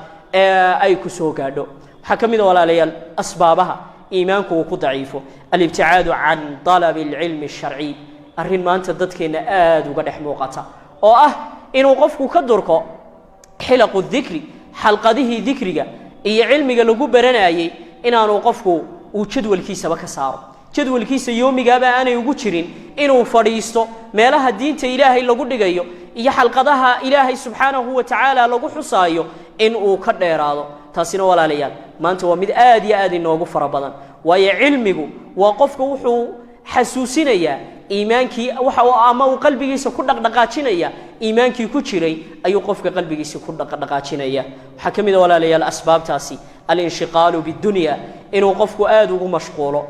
ay ku soo gaadho. Waxaa ka mid a, walaalayaal, asbaabaha iimaanku uu ku daciifo alibticaadu can dalabi alcilmi asharciy, arrin maanta dadkeenna aada uga dhex muuqata oo ah inuu qofku ka durko xilaqu dikri, xalqadihii dikriga iyo cilmiga lagu baranayey, inaanu qofku uu jadwalkiisaba ka saaro, jadwalkiisa yoomigaaba aanay ugu jirin inuu fadhiisto meelaha diinta Ilaahay lagu dhigayo iyo xalqadaha Ilaahay subxaanahu wa tacaala lagu xusaayo, in uu ka dheeraado. Taasina, walaalayaal, maanta waa mid aad iyo aad inoogu fara badan. Waayo cilmigu waa qofka wuxuu xasuusinayaa iimaankii, waxa ama uu qalbigiisa ku dhaqdhaqaajinaya iimaankii ku jiray ayuu qofka qalbigiisa ku dhaqdhaqaajinaya. Waxaa ka mid a, walaalayaal, asbaabtaasi alinshiqaalu bidunya, inuu qofku aada ugu mashquulo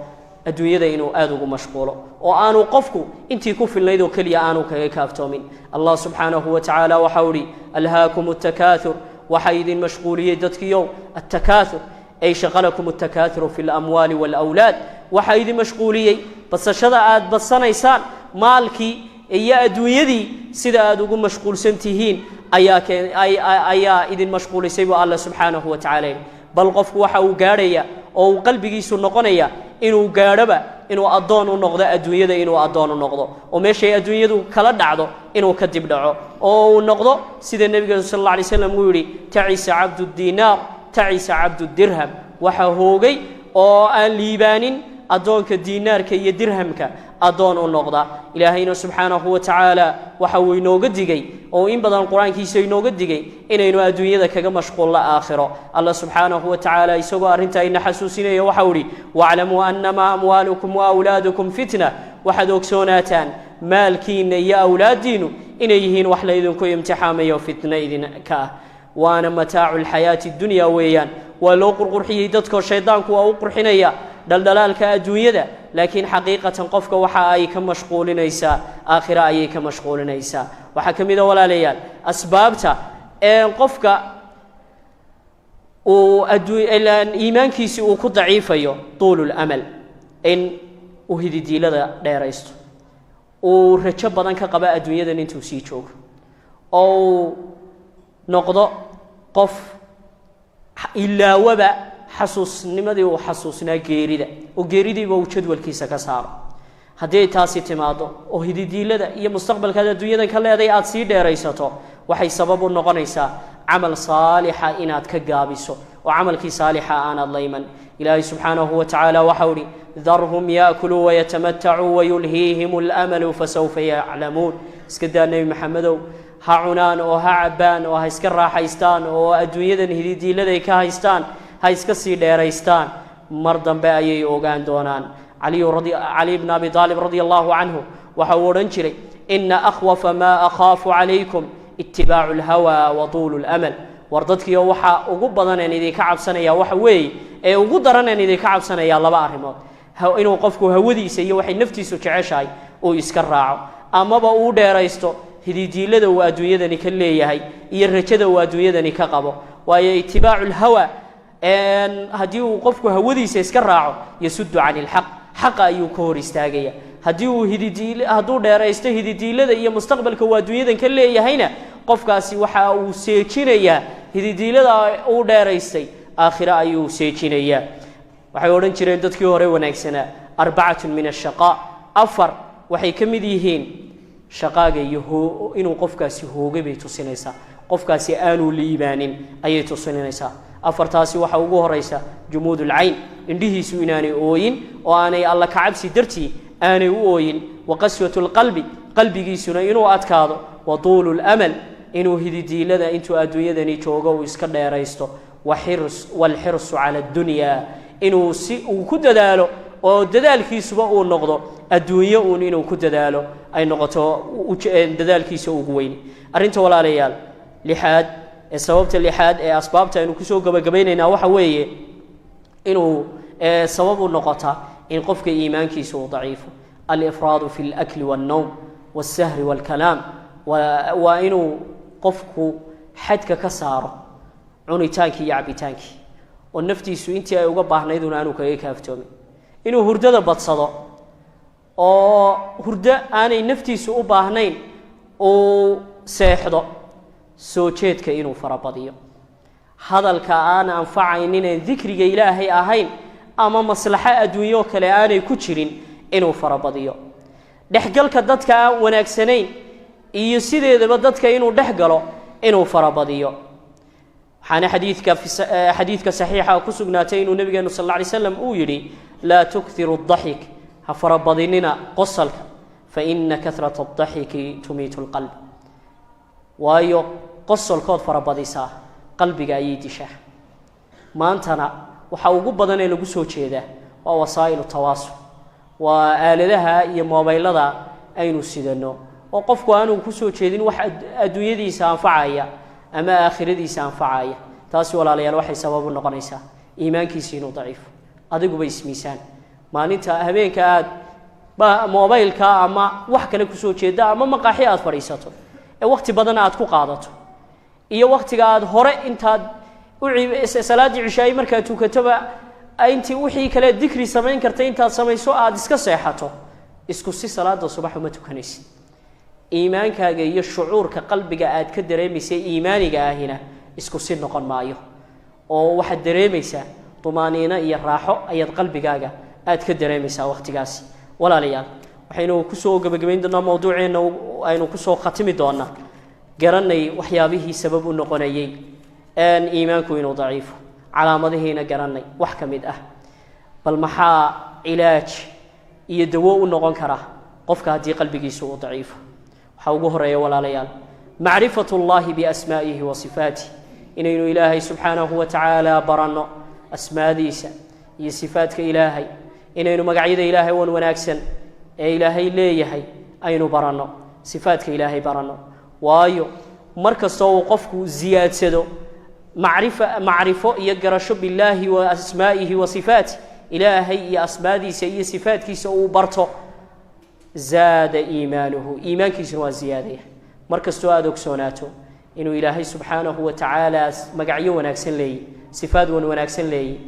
adduunyada, inuu aada ugu mashquulo oo aanu qofku intii ku filnayd oo keliya aanu kaga kaaftoomin. Allah subxaanahu wa tacaala waxau ihi: "Alhaakum atakaathur." Waxaa idin mashquuliyey dadkiiow attakaathur, ay shaqalakum attakaathuru fi alamwaali waalawlaad. Waxaa idin mashquuliyey badsashada aad badsanaysaan maalkii iyo adduunyadii, sida aad ugu mashquulsan tihiin ayaa idin mashquulisay, buu Alla subxaanahu wa tacala yidhi. Bal qofku waxa uu gaadhaya oo uu qalbigiisu noqonaya inuu gaadhoba inuu addoon u noqdo adduunyada, inuu addoon u noqdo oo meeshay adduunyadu kala dhacdo inuu ka dib dhaco oo uu noqdo sida nebigeenu sal alla alay slam uu yidhi: "Tacisa cabdu dinaar, tacisa cabdu dirham." Waxaa hoogay oo aan liibaanin addoonka diinaarka iyo dirhamka addoon u noqda. Ilaahayna subxaanahu wa tacaala waxa uu inooga digay oo in badan Qur-aankiisa inooga digay inaynu adduunyada kaga mashquulno aakhiro. Allah subxaanahu wa tacaala isagoo arrintaa ina xasuusinaya waxau idhi: "Waclamuu annamaa amwaalukum wa awlaadukum fitna." Waxaad ogsoonaataan maalkiinna iyo awlaaddiinnu inay yihiin wax laydinku imtixaamayo, fitna idinka ah, waana mataacu lxayaati dunya weeyaan. Waa loo qurqurxiyey dadkoo shaydaanku waa u qurxinaya dhaldhalaalka adduunyada, laakiin xaqiiqatan qofka waxa ay ka mashquulinaysaa aakhira ayay ka mashquulinaysaa. Waxaa ka mid a, walaalayaal, asbaabta ee qofka uu iimaankiisii uu ku daciifayo tuulu lamal, in uu hididiilada dheeraysto, uu rajo badan ka qaba adduunyadan intuu sii joogo, oo uu noqdo qof ilaawaba xasuusnimadii uu xasuusnaa geerida, oo geeridiiba uu jadwalkiisa ka saaro. Haddii ay taasi timaado oo hididiilada iyo mustaqbalkaad adduunyadan ka leeday aada sii dheeraysato, waxay sabab u noqonaysaa camal saalixa inaad ka gaabiso oo camalkii saalixa aanaad la iman. Ilaahay subxaanahu wa tacaala waxau ihi: "Darhum yaakuluu wayatamatacuu wayulhiihim alamalu fasawfa yaclamuun." Iska daa, Nebi Maxamedow, ha cunaan oo ha cabbaan oo ha iska raaxaystaan oo adduunyadan hididiiladay ka haystaan ha iska sii dheeraystaan, mar dambe ayay ogaan doonaan. Cali bn Abi Aalib radia allahu canhu waxa uu odhan jiray: "Ina akhwafa maa akhaafu calaykum itibaacu alhawa wa tuulu lamal." War dadkiio, waxaa ugu badaneen idinka cabsanaya waxa weeye ee ugu daraneen idinka cabsanayaa laba arrimood: inuu qofku hawadiisa iyo waxay naftiisu jeceshahay uu iska raaco amaba uu dheeraysto. Hididiilada uu adduunyadani ka leeyahay iyo rajada uu adduunyadani ka qabo. Waayo, itibaacu lhawa, haddii uu qofku hawadiisa iska raaco, yasudu cani ilxaq, xaqa ayuu ka hor istaagaya. Haddii uu hididiil hadduu dheeraysto hididiilada iyo mustaqbalka uu adduunyadan ka leeyahayna, qofkaasi waxa uu seejinayaa hididiilada uu dheeraystay, aakhire ayuu seejinayaa. Waxay odhan jireen dadkii hore wanaagsanaa: "Arbacatun min ashaqaa", afar waxay ka mid yihiin shaqaaga iyo inuu qofkaasi hoogay bay tusinaysaa, qofkaasi aanu liibaanin ayay tusinaysaa. Afartaasi waxa ugu horaysa jumuud ulcayn, indhihiisu inaanay ooyin oo aanay Alla kacabsi dartii aanay u ooyin, wa qaswatu lqalbi, qalbigiisuna inuu adkaado, wa tuulu lamal, inuu hididiilada intuu adduunyadani joogo uu iska dheeraysto, waalxirsu cala addunya, inuu si uu ku dadaalo oo dadaalkiisuba uu noqdo adduunyo uun inuu ku dadaalo ay noqoto dadaalkiisa ugu weyn. Arrinta, walaalayaal, lixaad ee sababta lixaad ee asbaabta aynu kusoo gabagabaynaynaa waxa weeye inuu sabab u noqota in qofka iimaankiisa uu daciifo alifraadu fi alakli walnowm walsahri walkalaam. Waa inuu qofku xadka ka saaro cunitaankii iyo cabitaankii, oo naftiisu intii ay uga baahnayduna aanu kaga kaaftoomin, inuu hurdada badsado oo hurdo aanay naftiisu u baahnayn uu seexdo, soo jeedka inuu farabadiyo, hadalka aan anfacaynin een dikriga Ilaahay ahayn ama maslaxo adduunyo kale aanay ku jirin inuu farabadiyo, dhexgalka dadka aan wanaagsanayn iyo sideedaba dadka inuu dhex galo inuu farabadiyo. Waxaana xadiidka saxiixa ku sugnaatay inuu nabigeenu sal alla alay slam uu yidhi: "Laa tukthiru adaxik", ha farabadinina qosalka, "fa ina kahrata adaxiki tumiitu lqalb", waayo qosolkood farabadisaa qalbiga ayay dishaa. Maantana waxaa ugu badan ee lagu soo jeedaa waa wasaa'ilu tawaasul, waa aaladaha iyo moobaylada aynu sidanno, oo qofku aanu ku soo jeedin wax adduunyadiisa anfacaya ama aakhiradiisa anfacaya. Taasi, walaalayaal, waxay sabab u noqonaysaa iimaankiisi inuu daciifo. Adiguba ismiisaan: maalinta habeenka aad mobaylka ama wax kale kusoo jeeda ama maqaaxi aad fadhiisato ee wakhti badan aad ku qaadato, iyo wakhtiga aad hore intaad salaaddii cishaayi markaad tukatoba intii wixii kale dikri samayn karta intaad samayso aada iska seexato, isku si salaada subax uma tukanaysid. Iimaankaaga iyo shucuurka qalbiga aad ka dareemaysa iimaaniga ahina isku si noqon maayo, oo waxaad dareemaysaa tumaaniino iyo raaxo ayaad qalbigaaga aad ka dareemaysaa wakhtigaasi. Walaalayaal, waxaynu kusoo gebagabayn doonaa mawduuceenna, aynu kusoo khatimi doonaa: garanay waxyaabihii sabab u noqonayey iimaanku inuu daciifo, calaamadihiina garanay wax ka mid ah. Bal maxaa cilaaj iyo dawo u noqon kara qofka haddii qalbigiisu uu daciifo? Waxaa ugu horeeya, walaalayaal, macrifat اllahi biasmaa'ihi wa sifaatih, inaynu Ilaahay subxaanahu wa tacaala baranno asmaadiisa iyo sifaadka Ilaahay, inaynu magacyada Ilaahay wan wanaagsan ee Ilaahay leeyahay aynu baranno, sifaadka Ilaahay baranno. Waayo, mar kastoo uu qofku ziyaadsado macrifa, macrifo iyo garasho billaahi wa asmaa'ihi wa sifaatih, Ilaahay iyo asmaadiisa iyo sifaadkiisa uu barto, zaada iimaanuhu, iimaankiisuna waa ziyaadaya. Mar kastoo aada ogsoonaato inuu Ilaahay subxaanahu wa tacaala magacyo wanaagsan leeyahy, sifaad wan wanaagsan leeyahy,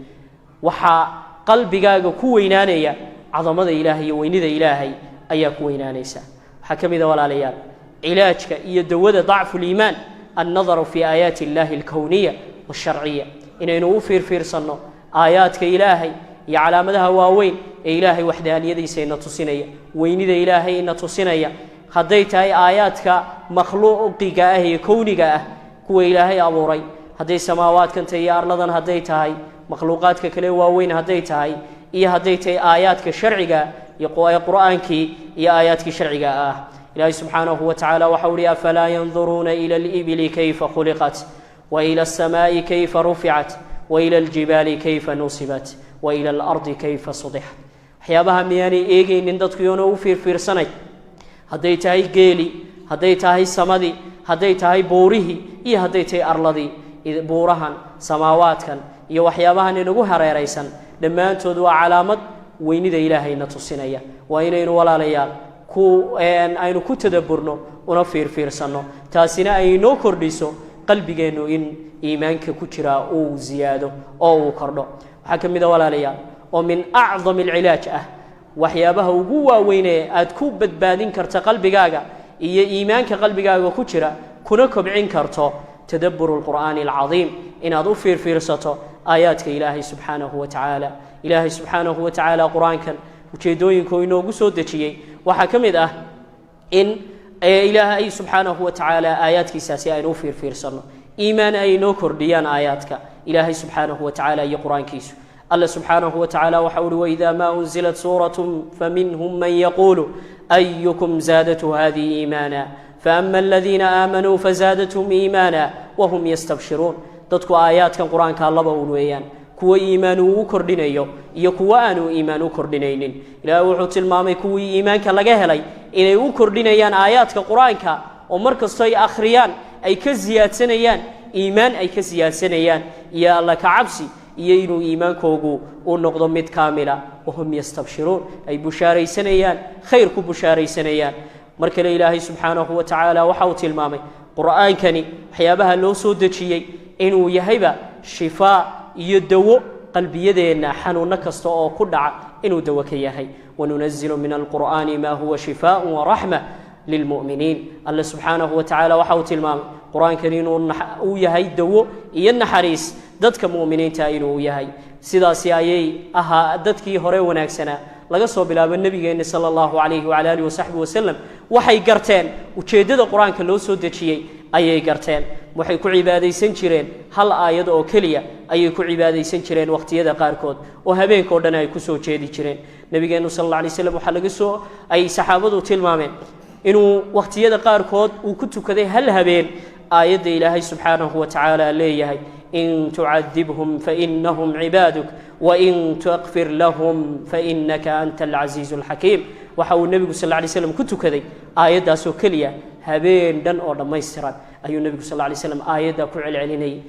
waxaa qalbigaaga ku weynaanaya cadamada Ilaahay iyo weynida Ilaahay ayaa ku weynaanaysa. Waxaa ka mid a, walaalayaal, cilaajka iyo dawada dacfu liimaan annadaru fi aayaati illahi alkowniya walsharciya, inaynu u fiirfiirsanno aayaadka Ilaahay iyo calaamadaha waaweyn ee Ilaahay waxdaaniyadiisa ina tusinaya, weynida Ilaahay ina tusinaya, hadday tahay aayaadka makhluuqiga ah ee kowniga ah, kuwa Ilaahay abuuray, hadday samaawaadkan tahay iyo arladan, hadday tahay makhluuqaadka kale waaweyn hadday tahay, iyo hadday tahay aayaadka sharciga iyo Qur-aankii iyo aayaadkii sharciga ah. Ilaahay subxaanahu wa tacala waxau uhi: "Afalaa yanduruuna ila alibili kayfa khuliqat, wa ila alsamaa'i kayfa ruficat, wa ila aljibaali kayfa nusibat, wa ila alardi kayfa sudixat." Waxyaabaha miyaanay eegaynin dadku yoona u fiirfiirsanay, hadday tahay geeli, hadday tahay samadii, hadday tahay buurihii iyo hadday tahay arladii? Buurahan, samaawaadkan iyo waxyaabahan inagu hareeraysan dhammaantood waa calaamad weynida Ilaahayna tusinaya. Waa inaynu, walaalayaal, Ku aynu ku tadaburno una fiirfiirsanno, taasina ay inoo kordhiso qalbigeennu in iimaanka ku jiraa uu ziyaado oo uu kordho. Waxaa ka mid a, walaalayaal, oo min acdam alcilaaj ah, waxyaabaha ugu waaweynee aad ku badbaadin karta qalbigaaga iyo iimaanka qalbigaaga ku jira kuna kobcin karto, tadabburu alqur'aani alcadiim, inaad u fiirfiirsato aayaadka Ilaahay subxaanahu wa tacaala. Ilaahay subxaanahu wa tacaala qur-aankan ujeeddooyinka uu inoogu soo dejiyey waxaa ka mid ah in Ilaahay subxaanahu wa tacaala aayaadkiisaasi aynu u fiirfiirsanno, iimaan ay inoo kordhiyaan aayaadka Ilaahay subxaanahu wa tacaala iyo qur-aankiisu. Alla subxaanahu wa tacaala waxa uhi: "وإذا ما أنزلت سورة فمنهم من يقول أيكم زادته هذه إيمانا فأما الذين آمنوا فزادتهم إيمانا وهم يستبشرون." Dadku aayaadkan qur-aanka laba un weeyaan: kuwa iimaan uu u kordhinayo iyo kuwa aanu iimaan u kordhinaynin. Ilaahay wuxuu tilmaamay kuwii iimaanka laga helay inay u kordhinayaan aayaadka qur-aanka, oo mar kastoo ay akhriyaan ay ka siyaadsanayaan iimaan, ay ka siyaadsanayaan iyo Alla ka cabsi iyo inuu iimaankoogu u noqdo mid kaamila. وهم يستبشرون, ay bushaaraysanayaan, khayr ku bushaaraysanayaan. Mar kale Ilaahay subxaanahu wa tacaala waxa uu tilmaamay qur'aankani waxyaabaha loo soo dejiyey inuu yahayba shifaa iyo dawo, qalbiyadeenna xanuunno kasta oo ku dhaca inuu dawo ka yahay. "وننزل من القرآن ما هو شفاء ورحمة للمؤمنين." Alle subxaanahu wa tacaala waxa uu tilmaamay qur-aankani inuu uu yahay dawo iyo naxariis dadka mu'miniinta inuu yahay. Sidaasi ayay ahaa dadkii hore wanaagsanaa, laga soo bilaabo nebigeenna sala allahu calayhi wacala alihi wasaxbi wasalam. Waxay garteen ujeeddada qur-aanka loo soo dejiyey ayay garteen. Waxay ku cibaadaysan jireen hal aayad oo keliya ayay ku cibaadaysan jireen waqtiyada qaarkood, oo habeenka o dhan ay kusoo jeedi jireen. Nebigeennu sal alla alay slam waxaa laga soo ay saxaabadu tilmaameen inuu waqtiyada qaarkood uu ku tukaday hal habeen aayadda Ilaahay subxaanahu wa tacaala leeyahay: "إن تعذبهم فإنهم عبادك وإن تغفر لهم فإنك أنت العزيز الحكيم." Waxa uu nebigu sal lay slam ku tukaday aayaddaasoo keliya habeen dhan oo dhammaystiran ayuu nebigu sal lay slam aayaddaa ku celcelinayay,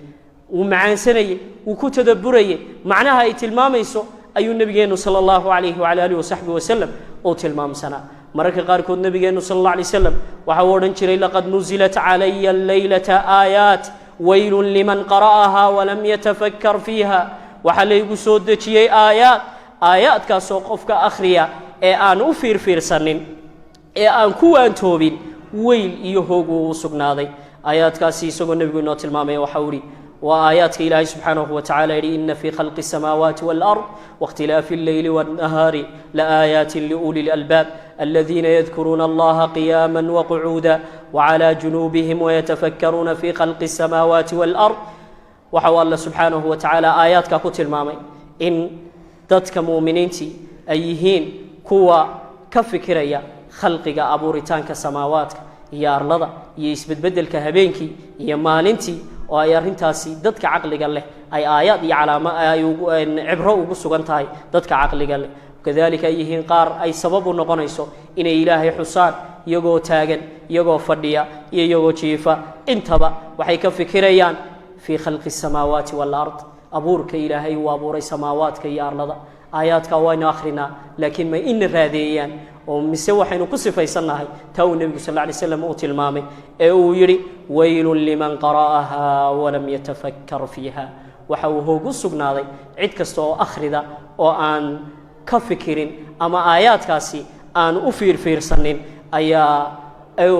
wuu macaansanayey, wuu ku tadaburayey, macnaha ay tilmaamayso ayuu nebigeennu sala allahu calayhi wacala alihi wasaxbi wasalam uu tilmaamsanaa. Mararka qaarkood nebigeennu sal alla alay slam waxa uu odhan jiray: "لقد نزلت علي الليلة آيات ويل لمن قرأها ولم يتفكر فيها." Waxaa laygu soo dejiyey aayaad, aayaadkaasoo qofka akhriya ee aan u fiirfiirsanin ee aan ku waantoobin weyl iyo hoog uu u sugnaaday. Aayaadkaasi isagoo nebigu inoo tilmaamaya waxau ihi: waa aayaadka Ilaahay subxaanahu wa tacala yidhi: "إن في خلق السماوات والأرض واختلاف الليل والنهار لآيات لأولي الألباب الذين يذكرون الله قياما وقعودا وعلى جنوبهم ويتفكرون في خلق السماوات والأرض." Waxau Alla subxaanahu wa tacaala aayaadkaa ku tilmaamay in dadka mu'miniintii ay yihiin kuwa ka fikiraya khalqiga, abuuritaanka samaawaadka iyo arlada iyo isbedbedelka habeenkii iyo maalintii, oo ay arrintaasi dadka caqliga leh ay aayaad iyo calaamo ay cibro ugu sugan tahay dadka caqliga leh. Kadalika ay yihiin qaar ay sabab u noqonayso inay Ilaahay xusaan iyagoo taagan, iyagoo fadhiya iyo iyagoo jiifa intaba. Waxay ka fikirayaan في خلق السماوات والأرض, abuurka Ilaahay uu abuuray samaawaadka iyo arlada. Aayaadka waynu akhrinaa, laakiin ma ina raadeeyaan oo mise waxaynu ku sifaysannahay taa uu nebigu sal lay slam uu tilmaamay ee uu yidhi: "ويل لمن قرأها ولم يتفكر فيها"? Waxa uu hoogu sugnaaday cid kasta oo akhrida oo aan ka fikirin ama aayaadkaasi aan u fiirfiirsanin ayaa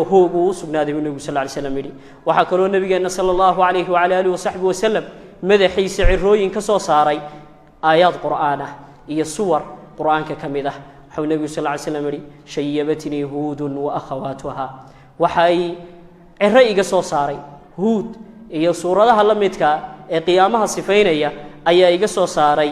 hoog uu u sugnaaday, buu nebigu sal lay slam yidhi. Waxaa kaloo nebigeenna sala allahu calayhi wacala alihi wasaxbi wasalam madaxiisa cirooyin ka soo saaray aayaad qur'aan ah iyo suwar qur'aanka ka mid ah. Waxau nebigu sal ly slam yihi: "شيبتني هود وأخواتها." Waxay ciro iga soo saaray Huud iyo suuradaha la midka ee qiyaamaha sifaynaya ayaa iga soo saaray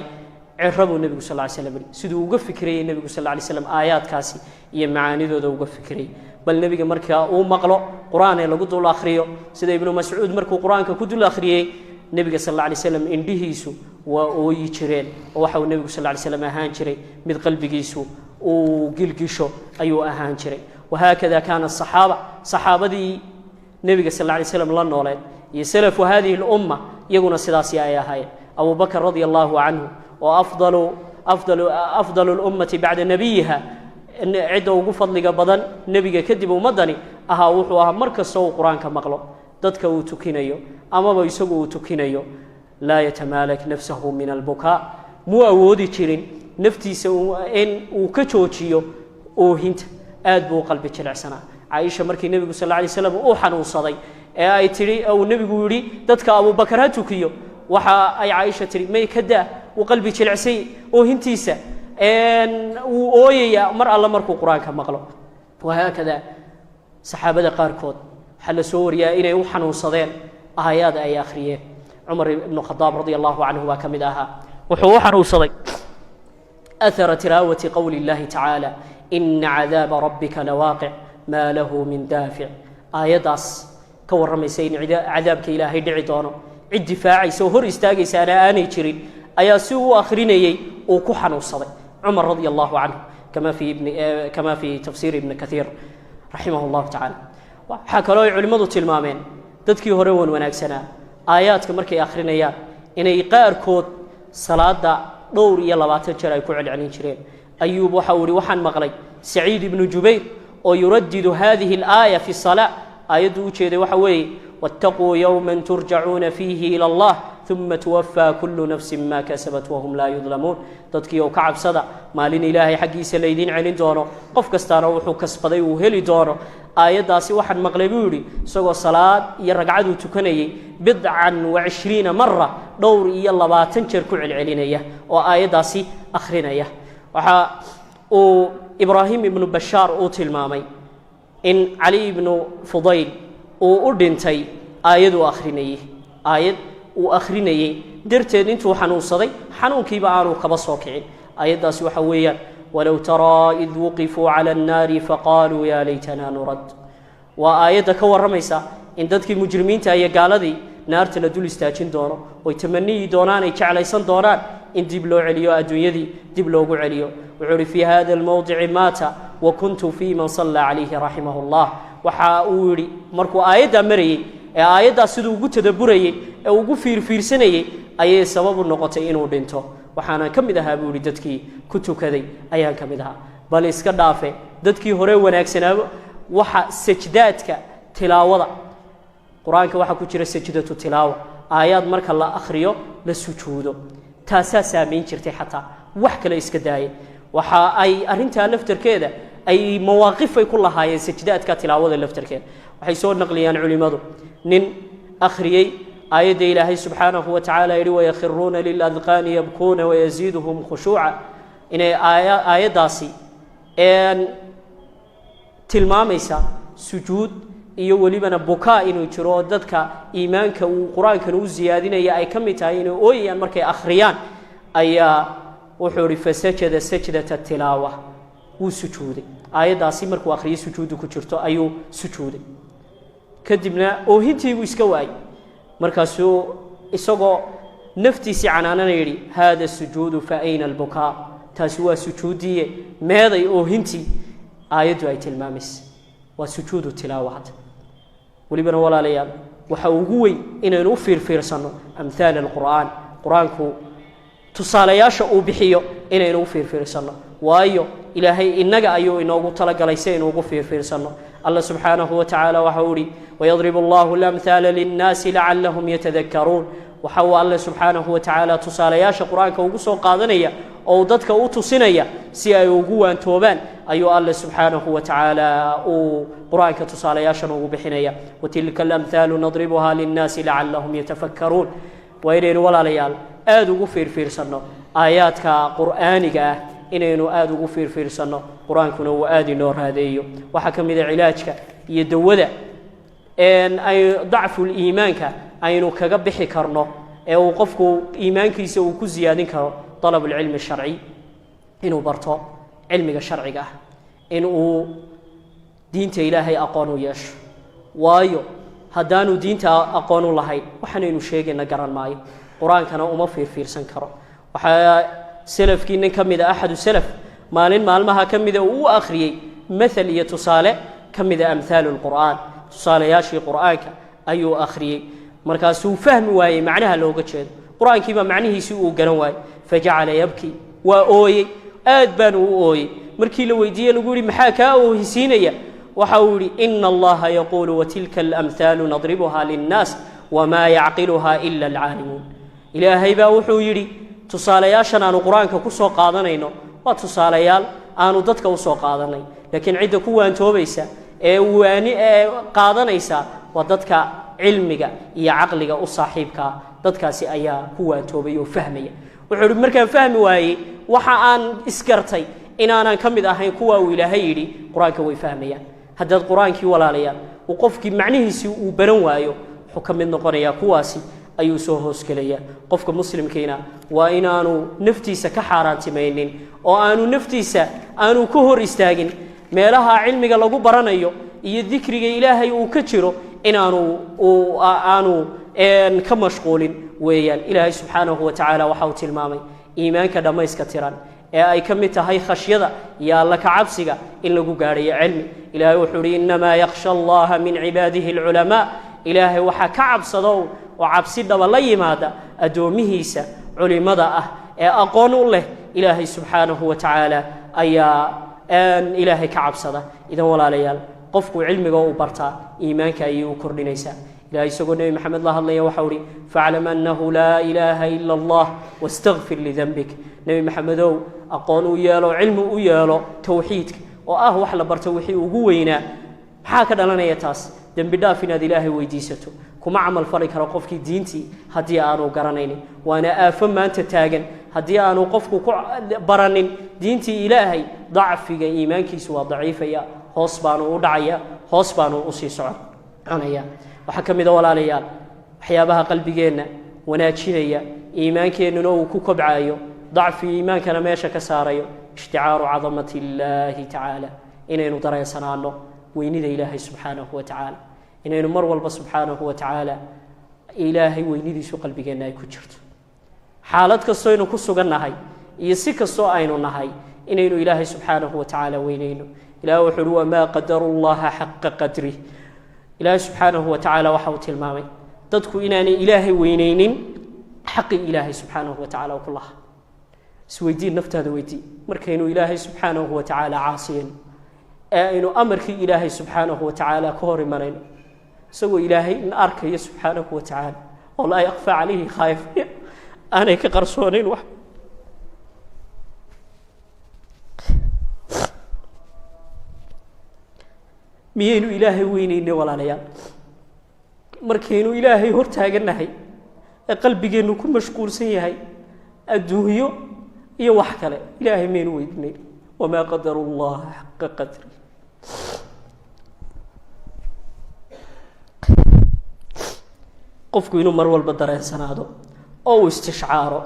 ciro, buu nebigu sal ly slam yihi. Siduu uga fikirayay nebigu sal lay slam aayaadkaasi iyo macaanidooda uga fikirayay. Bal nebiga markaa uu maqlo qur-aan ee lagu dul akhriyo, sida Ibnu Mascuud markuu qur-aanka ku dul akhriyey, nebiga sal alla alay slam indhihiisu waa ooyi jireen, oo waxa uu nebigu sal ly slam ahaan jiray mid qalbigiisu uu gilgisho ayuu ahaan jiray. وهكذا كان الصحابة, saxaabadii nebiga sal lay slam la nooleed iyo سلف هذه الأمة iyaguna sidaasi ay ahaayeen. Abu Bakr radia allahu canhu, oo afdalu الأمة bacda nabiyiha. Cidda ugu fadliga badan nebiga kadib ummaddani ahaa, wuxuu ahaa mar kasta uu Qur-aanka maqlo, dadka uu tukinayo amaba isagu uu tukinayo, laa yatamaalak nafsahu min albukaa, muu awoodi jirin naftiisa in uu ka joojiyo oohinta. Aad buu u qalbi jilicsanaa. Caaisha markii nebigu sal alay slam uu xanuunsaday ee ay tidhi, uu nebigu yidhi dadka Abubakar ha tukiyo, waxa ay Caaisha tidhi: "May, ka daa, uu qalbi jilicsay, oohintiisa wuu ooyayaa mar alle markuu Qur-aanka maqlo." Wahaakada saxaabada qaarkood waxaa la soo wariyaa inay u xanuunsadeen aayaad ay akhriyeen. Cumar ibnu Khadaab radia allahu canhu baa ka mid ahaa. Wuxuu u xanuunsaday athara tilaawati qowli اllahi tacaala: "Ina cadaaba rabbika lawaaqic, maa lahu min daafic." Aayaddaas ka warramaysa in cadaabka Ilaahay dhici doono, cid difaacaysa oo hor istaagaysaana aanay jirin, ayaa si uu akhrinayey uu ku xanuunsaday Cumar radia allahu canhu, kama fi tafsiir Ibni Kaiir raximah llahu tacala. Waxaa kaloo ay culimmadu tilmaameen dadkii hore wan wanaagsanaa aayaadka markay akhrinayaan inay qaarkood salaada dhowr iyo 20 jeer ay ku celcelin jireen. Ayuub waxa uu ihi: "Waxaan maqlay Saciid ibnu Jubayr oo yuradidu hadihi alaaya fi salaa." Aayaddu u jeeday waxa weeye: "Wattaquu yowma turjacuuna fiihi ila Allah, uma tuwafaa kullu nafsin ma kasabat wahum laa yudlamuun." Dadkii oo ka cabsada maalin Ilaahay xaggiisa laydiin celin doono, qof kastaana wuxuu kasbaday uu heli doono. Aayaddaasi waxaan maqlay, buu yidhi, isagoo salaad iyo ragcaduu tukanayay bidcan wa cishriina mara, dhowr iyo 20 jeer ku celcelinaya oo aayaddaasi akhrinaya. Waxa uu Ibraahim ibnu Bashaar uu tilmaamay in Cali ibnu Fudayl uu u dhintay aayaduu akhrinayey, aayad uu akhrinayey darteed intuu xanuunsaday, xanuunkiiba aanu kaba soo kicin. Aayaddaasi waxa weeyaan: "Walow taraa id wuqifuu cala annaari faqaaluu yaa laytana nurad." Waa aayadda ka warramaysa in dadkii mujrimiinta iyo gaaladii naarta la dul istaajin doono, oy tamaniyi doonaan, ay jeclaysan doonaan in dib loo celiyo, adduunyadii dib loogu celiyo. Wuxuu uhi: "Fii hada almowdici maata wa kuntu fii man sallaa calayhi raximah llah." Waxa uu yidhi markuu aayaddaa marayey ee aayaddaas siduu ugu tadaburayey ee ugu fiirfiirsanayey ayay sababu noqotay inuu dhinto. Waxaanan ka mid ahaa, buu yihi, dadkii ku tukaday ayaan ka mid ahaa. Bal iska dhaafe dadkii hore wanaagsanaaba, waxa sajdaadka tilaawada Qur-aanka waxaa ku jira sajdatu tilaawa, aayaad marka la akhriyo la sujuudo, taasaa saamayn jirtay. Xataa wax kale iska daayay, waxa ay arrintaa laftarkeeda ay mawaaqifay ku lahaayeen sajdaadka tilaawada laftarkeeda. Waxay soo naqliyaan culimmadu nin akhriyey aayadda Ilaahay subxaanahu wa tacaala yidhi: "Wayakhiruuna liladqaani yabkuuna wayaziiduhum khushuuca." Inay aayaddaasi tilmaamaysa sujuud iyo welibana bukaa inuu jiro, oo dadka iimaanka uu Qur-aankan u siyaadinaya ay ka mid tahay inay ooyayaan markay akhriyaan, ayaa wuxuu ihi: fasajada sajdata tilaawa. Wuu sujuuday. Aayaddaasi markuu akhriyay sujuuddu ku jirto ayuu sujuuday. Kadibna oohintiibuu iska waayey. Markaasuu isagoo naftiisii canaanana yidhi: "Haada sujuudu, fa ayna albukaa? Taasi waa sujuudiye, meeday oohintii aayaddu ay tilmaamaysa?" Waa sujuudu tilaawa. Hadda welibana, walaalayaal, waxa ugu weyn inaynu u fiirfiirsanno amhaal alqur'aan, Qur-aanku tusaalayaasha uu bixiyo inaynu u fiirfiirsanno, waayo Ilaahay innaga ayuu inoogu talagalay si aynu ugu fiirfiirsanno. Alla subxaanahu wa tacaala waxa uu ihi: "Wayadribu allahu alamhaala linnaasi lacallahum yatadakaruun." Waxa uu Alle subxaanahu wa tacaala tusaalayaasha Qur-aanka ugu soo qaadanaya oo uu dadka u tusinaya si ay ugu waantoobaan ayuu Alle subxaanahu wa tacaala uu Qur-aanka tusaalayaashan ugu bixinaya. "Watilka alamhaalu nadribuha linnaasi lacallahum yatafakkaruun." Waa inaynu, walaalayaal, aada ugu fiirfiirsanno aayaadka qur'aaniga ah, inaynu aada ugu fiirfiirsanno, Qur-aankuna uu aada inoo raadeeyo. Waxaa ka mid a cilaajka iyo dawada ay dacful iimaanka aynu kaga bixi karno ee uu qofku iimaankiisa uu ku siyaadin karo dalab alcilmi sharciy, inuu barto cilmiga sharciga ah, in uu diinta Ilaahay aqoon u yeesho. Waayo haddaanu diinta aqoon u lahayn, waxaanaynu sheegayna garan maayo, Qur-aankana uma fiirfiirsan karo. Waxaa selafkii nin ka mida, axadu selaf, maalin maalmaha ka mida uu u akhriyey mathal iyo tusaale ka mida amhaalu lqur'aan, tusaalayaashii Qur'aanka ayuu akhriyey. Markaasuu fahmi waayey macnaha looga jeedo Qur-aankiibaa macnihiisii uu garan waayey. Fajacala yabki, waa ooyey, aad baanu u ooyey. Markii la weydiiyey lagu yihi maxaa kaa oohisiinaya, waxa uu yidhi ina Allaha yaquulu watilka alamhaalu nadribuha linnaas wamaa yacqiluha ila alcaalimuun. Ilaahay baa wuxuu yidhi tusaalayaashan aanu qur-aanka ku soo qaadanayno waa tusaalayaal aanu dadka u soo qaadanay, laakiin cidda ku waantoobaysa ee waani ee qaadanaysa waa dadka cilmiga iyo caqliga u saaxiibkaa, dadkaasi ayaa ku waantoobay oo fahmaya. Wuxuu ihi markaan fahmi waayey waxa aan isgartay inaanan ka mid ahayn kuwa uu Ilaahay yidhi qur-aanka way fahmayaan. Haddaad qur-aankii walaalayaal uu qofkii macnihiisii uu baran waayo, wuxuu ka mid noqonayaa kuwaasi ayuu soo hoosgelayaa. Qofka muslimkiina waa inaanu naftiisa ka xaaraantimaynin oo aanu naftiisa aanu ka hor istaagin meelaha cilmiga lagu baranayo iyo dikriga Ilaahay uu ka jiro, inaanu aanu ka mashquulin weeyaan. Ilaahay subxaanahu wa tacaala waxa uu tilmaamay iimaanka dhammayska tiran ee ay ka mid tahay khashyada iyo Alla ka cabsiga in lagu gaadhayo cilmi. Ilaahay wuxuu uhi innamaa yakhsha Allaha min cibaadihi alculamaa. Ilaahay waxaa ka cabsado oo cabsi dhaba la yimaada addoomihiisa culimada ah ee aqoon u leh Ilaahay subxaanahu wa tacaala ayaa Ilaahay ka cabsada. Idan walaalayaal, qofku cilmiga u bartaa iimaanka ayay u kordhinaysaa. Ilahay isagoo Nebi Maxamed la hadlaya waxau uhi faclam annahu laa ilaaha ila Allah wastakfir lidanbik. Nebi Maxamedow, aqoon u yeelo, cilmi u yeelo towxiidka oo ah wax la barto wixii ugu weynaa. Maxaa ka dhalanaya taas? Dembi dhaaf inaad Ilaahay weydiisato. Kuma camal fali karo qofkii diintii haddii aanu garanaynin, waana aafo maanta taagan. Haddii aanu qofku ku baranin diintii Ilaahay, dacfiga iimaankiisu waa daciifaya, hoos baanu u dhacaya, hoos baanu usii soconaya. Waxaa ka mid a walaalayaal waxyaabaha qalbigeenna wanaajinaya, iimaankeennuna uu ku kobcayo, dacfi iimaankana meesha ka saarayo, ishticaaru cadamati illaahi tacaala, inaynu dareensanaano weynida Ilaahay subxaanahu wa tacaala, inaynu mar walba subxaanahu wa tacaala Ilaahay weynidiisu qalbigeenna ay ku jirto, xaalad kastoo aynu ku sugannahay iyo si kastoo aynu nahay inaynu Ilaahay subxaanahu wa tacaala weynayno. Ilahay wuxu uhi wamaa qadaru llaha xaqa qadrih. Ilaahay subxaanahu wa tacaala waxa uu tilmaamay dadku inaanay Ilaahay weyneynin xaqii Ilaahay subxaanahu wa tacala ku lahaa. Isweydiin, naftaada weydii, markaynu Ilaahay subxaanahu wa tacaala caasiyayno ee aynu amarkii Ilaahay subxaanahu wa tacaala ka hor imanayno, isagoo Ilaahay in arkayo subxaanahu wa tacaala oo laa yakfaa calayhi khaafiya, aanay ka qarsoonayn wax, miyaynu Ilaahay weyneynay walaalayaal? Markaynu Ilaahay hor taagannahay ee qalbigeennu ku mashquulsan yahay adduunyo iyo wax kale, Ilaahay maynu weydiinayn? Wamaa qadaru llaha xaqa qadri. Qofku inuu mar walba dareensanaado oo uu istishcaaro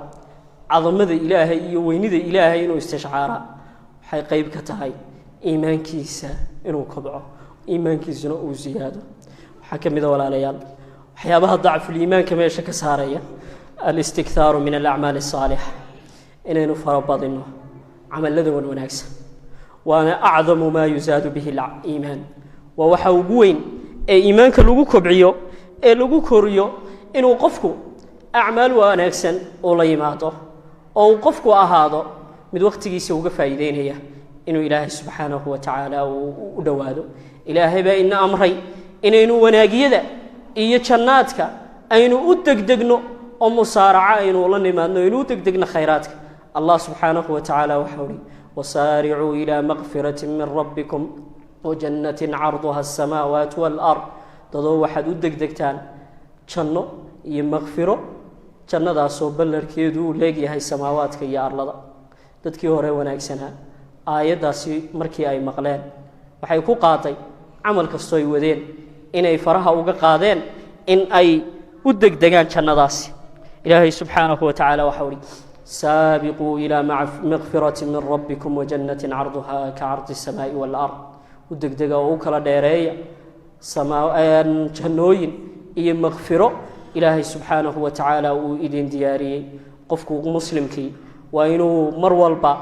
cadamada Ilaahay iyo weynida Ilaahay, inuu istishcaaraa waxay qeyb ka tahay iimaankiisa inuu kobco, iimaankiisuna uu ziyaado. Waxaa ka mida walaalayaal waxyaabaha dacfuliimaanka meesha ka saaraya alistikhaaru min alacmaali asaalixa, inaynu farabadino camalada wan wanaagsan, waana acdamu maa yusaadu bihi aliimaan, waa waxa ugu weyn ee iimaanka lagu kobciyo ee lagu koriyo, inuu qofku acmaal wanaagsan uu la yimaado oo uu qofku ahaado mid waqtigiisa uga faa'iideynaya inuu Ilaahay subxaanahu wa tacaala uu u dhowaado. Ilaahay baa ina amray inaynu wanaagyada iyo jannaadka aynu u degdegno oo musaaraco aynu ula nimaadno, aynu u degdegno khayraadka. Allah subxaanahu wa tacaala waxau uhi wasaaricuu ilaa makfirati min rabbikum wajannatin carduha asamaawaat waalard. Dadoo waxaad u degdegtaan janno iyo makfiro, jannadaasoo ballarkeedu uu leegyahay samaawaadka iyo arlada. Dadkii hore wanaagsanaa aayaddaasi markii ay maqleen waxay ku qaaday camal kastoo ay wadeen inay faraha uga qaadeen in ay u degdegaan jannadaasi. Ilaahay subxaanahu wa tacaala waxau uhi saabiquu ilaa makfirati min rabbikum wajannatin carduha ka cardi asamaa'i waalard. U degdega oo u kala dheereeya jannooyin iyo makfiro Ilaahay subxaanahu wa tacaala uu idin diyaariyey. Qofku muslimkii waa inuu mar walba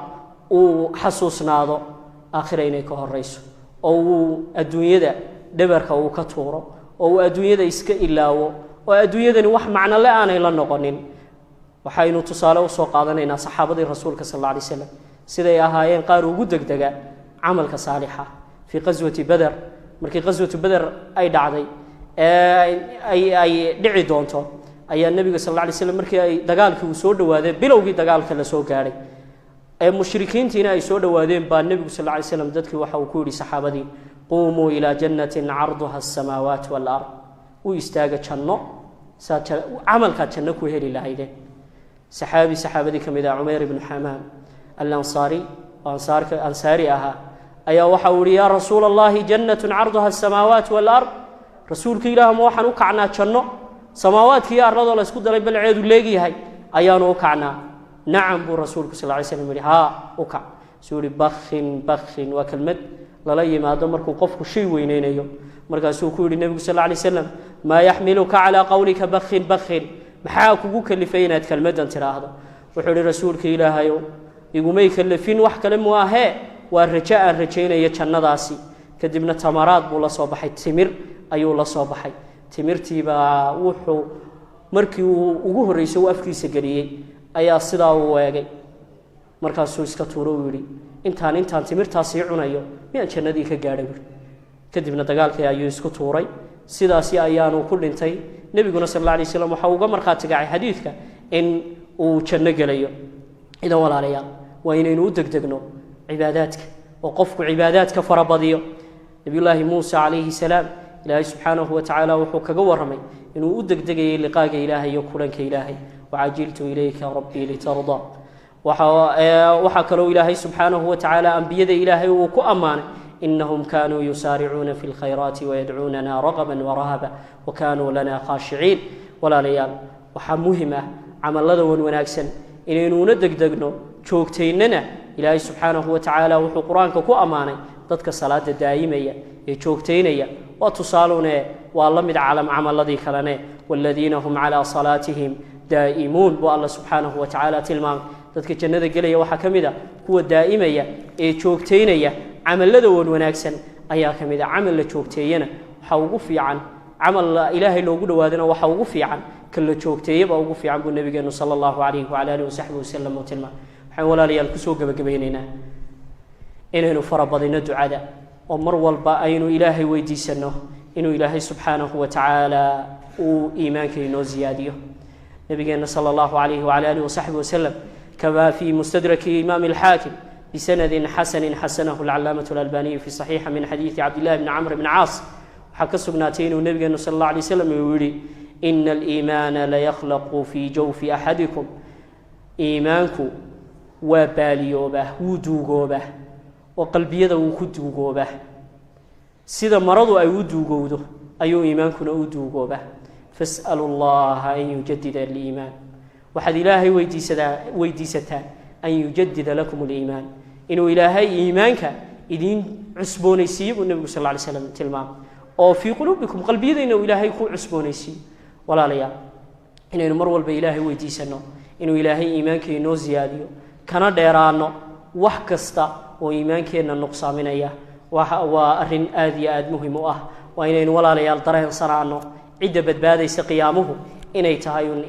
uu xasuusnaado aakhira inay ka horeyso, oo uu adduunyada dhabarka uu ka tuuro, oo uu adduunyada iska ilaawo, oo adduunyadani wax macno le aanay la noqonin. Waxaynu tusaale usoo qaadanaynaa saxaabadii rasuulka sal alla alay slam. Siday ahaayeen qaar ugu degdega camalka saalixa fii qaswati Beder. Markii qaswatu Beder ay dhacday ee ay dhici doonto, ayaa Nebiga sal alla alay slam, markii ay dagaalkii uu soo dhawaadeen, bilowgii dagaalka la soo gaadhay ee mushrikiintiina ay soo dhowaadeen, baa Nebigu sal alla alay slam dadkii waxa uu ku yidhi, saxaabadii: "Quumuu ilaa jannatin carduha asamaawaat waalard." U istaaga janno, saad camalkaad janno ku heli lahaydeen. Saxaabi saxaabadii ka mid ah, Cumayr ibnu Xamaam Alansaari, oo ansaarka ansaari ahaa, ayaa waxa uu yihi: "Yaa Rasuula Allahi, jannatun carduha asamaawaat waalard? Rasuulka Ilaah, ma waxaan u kacnaa janno samaawaadka iyo arladoo la isku daray balceedu leegyahay ayaanu u kacnaa?" "Nacam," buu Rasuulku sal lay slam yihi, "haa, u kac." Suu yihi: "Bakhin, bakhin." Waa kelmad lala yimaado markuu qofku shay weyneynayo. Markaasuu ku yihi Nebigu sal lay slam: "Maa yaxmiluka calaa qowlika bakhin, bakhin? Maxaa kugu kalifay inaad kelmaddan tidhaahdo?" Wuxuu ihi: "Rasuulka Ilaahayow, igumay kalafin wax kale mu ahee, waa rajo aan rajaynaya jannadaasi." Kadibna tamaraad buu la soo baxay, timir ayuu la soo baxay. Timirtiibaa wuxuu markii uu ugu horreysay uu afkiisa geliyey ayaa sidaa uu eegay, markaasuu iska tuuro. Uu yidhi: Intaan timirtaasii cunayo miyaan jannadii ka gaadhay?" buui. Kadibna dagaalkii ayuu isku tuuray, sidaasi ayaanu ku dhintay. Nebiguna sal alla alay slam waxa uga markhaati kacay xadiidka in uu janno gelayo. Idan walaalayaal, waa inaynu u degdegno cibaadaadka oo qofku cibaadaadka farabadiyo. Nabiyullaahi Muusa calayhi salaam, Ilaahay subxaanahu wa tacaala wuxuu kaga warramay inuu u degdegayay liqaaga Ilaahay iyo kulanka Ilaahay: "Wacajiltu ilayka rabbii litardaa." Waxaa kaloo Ilaahay subxaanahu wa tacaala ambiyada Ilaahay uu ku ammaanay: "Inahum kanuu yusaaricuuna fi lkhayraati wayadcuunana ragaban warahaba wakanuu lana khaashiciin." Walaalayaal, waxaa muhim ah camalada wan wanaagsan inaynuuna degdegno, joogtaynana. Ilaahay subxaanahu wa tacaala wuxuu Qur-aanka ku ammaanay dadka salaada daa'imaya ee joogtaynaya. Waa tusaalune, waa la mid calam camaladii kalene. "Waaladiina hum calaa salaatihim daa'imuun," buu Alla subxaanahu wa tacaala tilmaamay. Dadka jannada gelaya waxaa ka mid a kuwa daa'imaya ee joogtaynaya camalada wan wanaagsan ayaa ka mid a. Camal la joogteeyana waxaa ugu fiican, camal Ilaahay loogu dhowaadana waxaa ugu fiican kan la joogteeyaba ugu fiican, buu Nabigeenu sala allahu calayhi wacala alihi wasaxbi wasalam uu tilmaamay. Waxaan walaalayaal kusoo gebagabaynaynaa inaynu farabadino ducada oo mar walba aynu Ilaahay weydiisanno inuu Ilaahay subxaanahu wa tacaala uu iimaanka inoo ziyaadiyo. Nabigeenna sala allahu calayhi wacala alihi wasaxbi wasalam, kama fi mustadraki imaam alxaakim bisanadin xasanin xasanahu alcalaamatu alalbaniyu fi saxiixa, min xadiidi Cabdillahi bni Camr bni Caas, waxaa ka sugnaatay inuu Nabigeenu sal alla alay slam uu yihi: "Ina aliimaana layakhlaqu fii jawfi axadikum." Iimaanku waa baaliyoobaa, wuu duugoobaa oo qalbiyada wuu ku duugoobaa. Sida maradu ay u duugowdo ayuu iimaankuna u duugoobaa. "Fas'alu llaha an yujadida aliimaan." Waxaad Ilaahay weydiisadaa, weydiisataan, "an yujadida lakum aliimaan," inuu Ilaahay iimaanka idiin cusboonaysiiyo, buu Nebigu sal lla lay slam tilmaamay, oo "fii quluubikum," qalbiyadayna uu Ilaahay ku cusboonaysiiyo. Walaalayaal, inaynu mar walba Ilaahay weydiisanno inuu Ilaahay iimaanka inoo siyaadiyo, kana dheeraano wax kasta oo iimaankeenna nuqsaaminaya, waa arrin aada iyo aada muhim u ah. Waa inaynu walaalayaal dareensanaano cidda badbaadaysa qiyaamuhu inay tahay un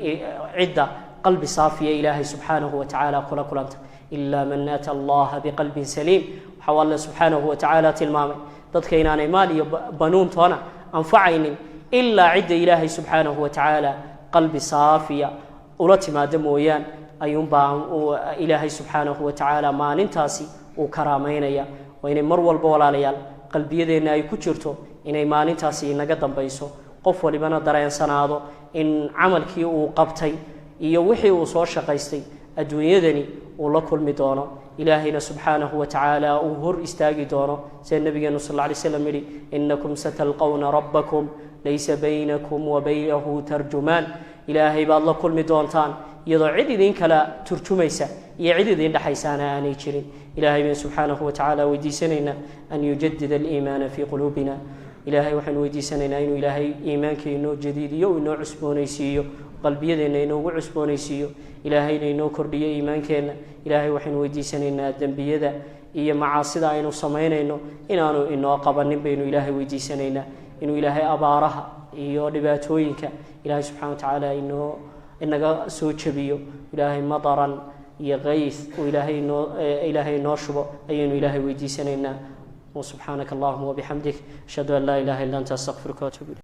cidda qalbi saafiya Ilaahay subxaanahu wa tacaala kula kulanta. "Ilaa man ata Allaha biqalbin saliim." Waxau Alle subxaanahu wa tacaala tilmaamay dadka inaanay maal iyo banuuntoona anfacaynin ilaa cidda Ilaahay subxaanahu wa tacaala qalbi saafiya ula timaado mooyaan, ayuunbaa Ilaahay subxaanahu wa tacaala maalintaasi uu karaamaynaya. Waa inay mar walba walaalayaal qalbiyadeenna ay ku jirto inay maalintaasi inaga dambayso, qof walibana dareensanaado in camalkii uu qabtay iyo wixii uu soo shaqaystay adduunyadani uu la kulmi doono, Ilaahayna subxaanahu wa tacaala uu hor istaagi doono. Sida Nabigeenu sal alla alay slam yihi: "Inakum satalqawna rabbakum, laysa baynakum wa baynahu tarjumaan." Ilaahay baad la kulmi doontaan iyadoo cid idin kala turjumaysa iyo cid idin dhexaysaana aanay jirin. Ilahay bayn subxaanahu wa tacaala weydiisanaynaa an yujadida aliimaana fii quluubina. Ilaahay waxaynu weydiisanaynaa inuu Ilaahay iimaanka inoo jadiidiyo, inoo cusboonaysiiyo, qalbiyadeenna inoogu cusboonaysiiyo, Ilaahayna inoo kordhiyo iimaankeenna. Ilaahay waxaynu weydiisanaynaa dembiyada iyo macaasida aynu samaynayno inaanu inoo qabanin baynu Ilaahay weydiisanaynaa. Inuu Ilaahay abaaraha iyo dhibaatooyinka Ilaahay subxana wa tacaala inoo inaga soo jebiyo, Ilaahay madaran Iyo kays uu Ilaahay noo Ilaahay noo shubo ayaynu Ilaahay weydiisanaynaa. Subxaanaka allahuma wabixamdik, ashhadu an laa ilaha illa anta, astaqfiruka waatuub ilayk.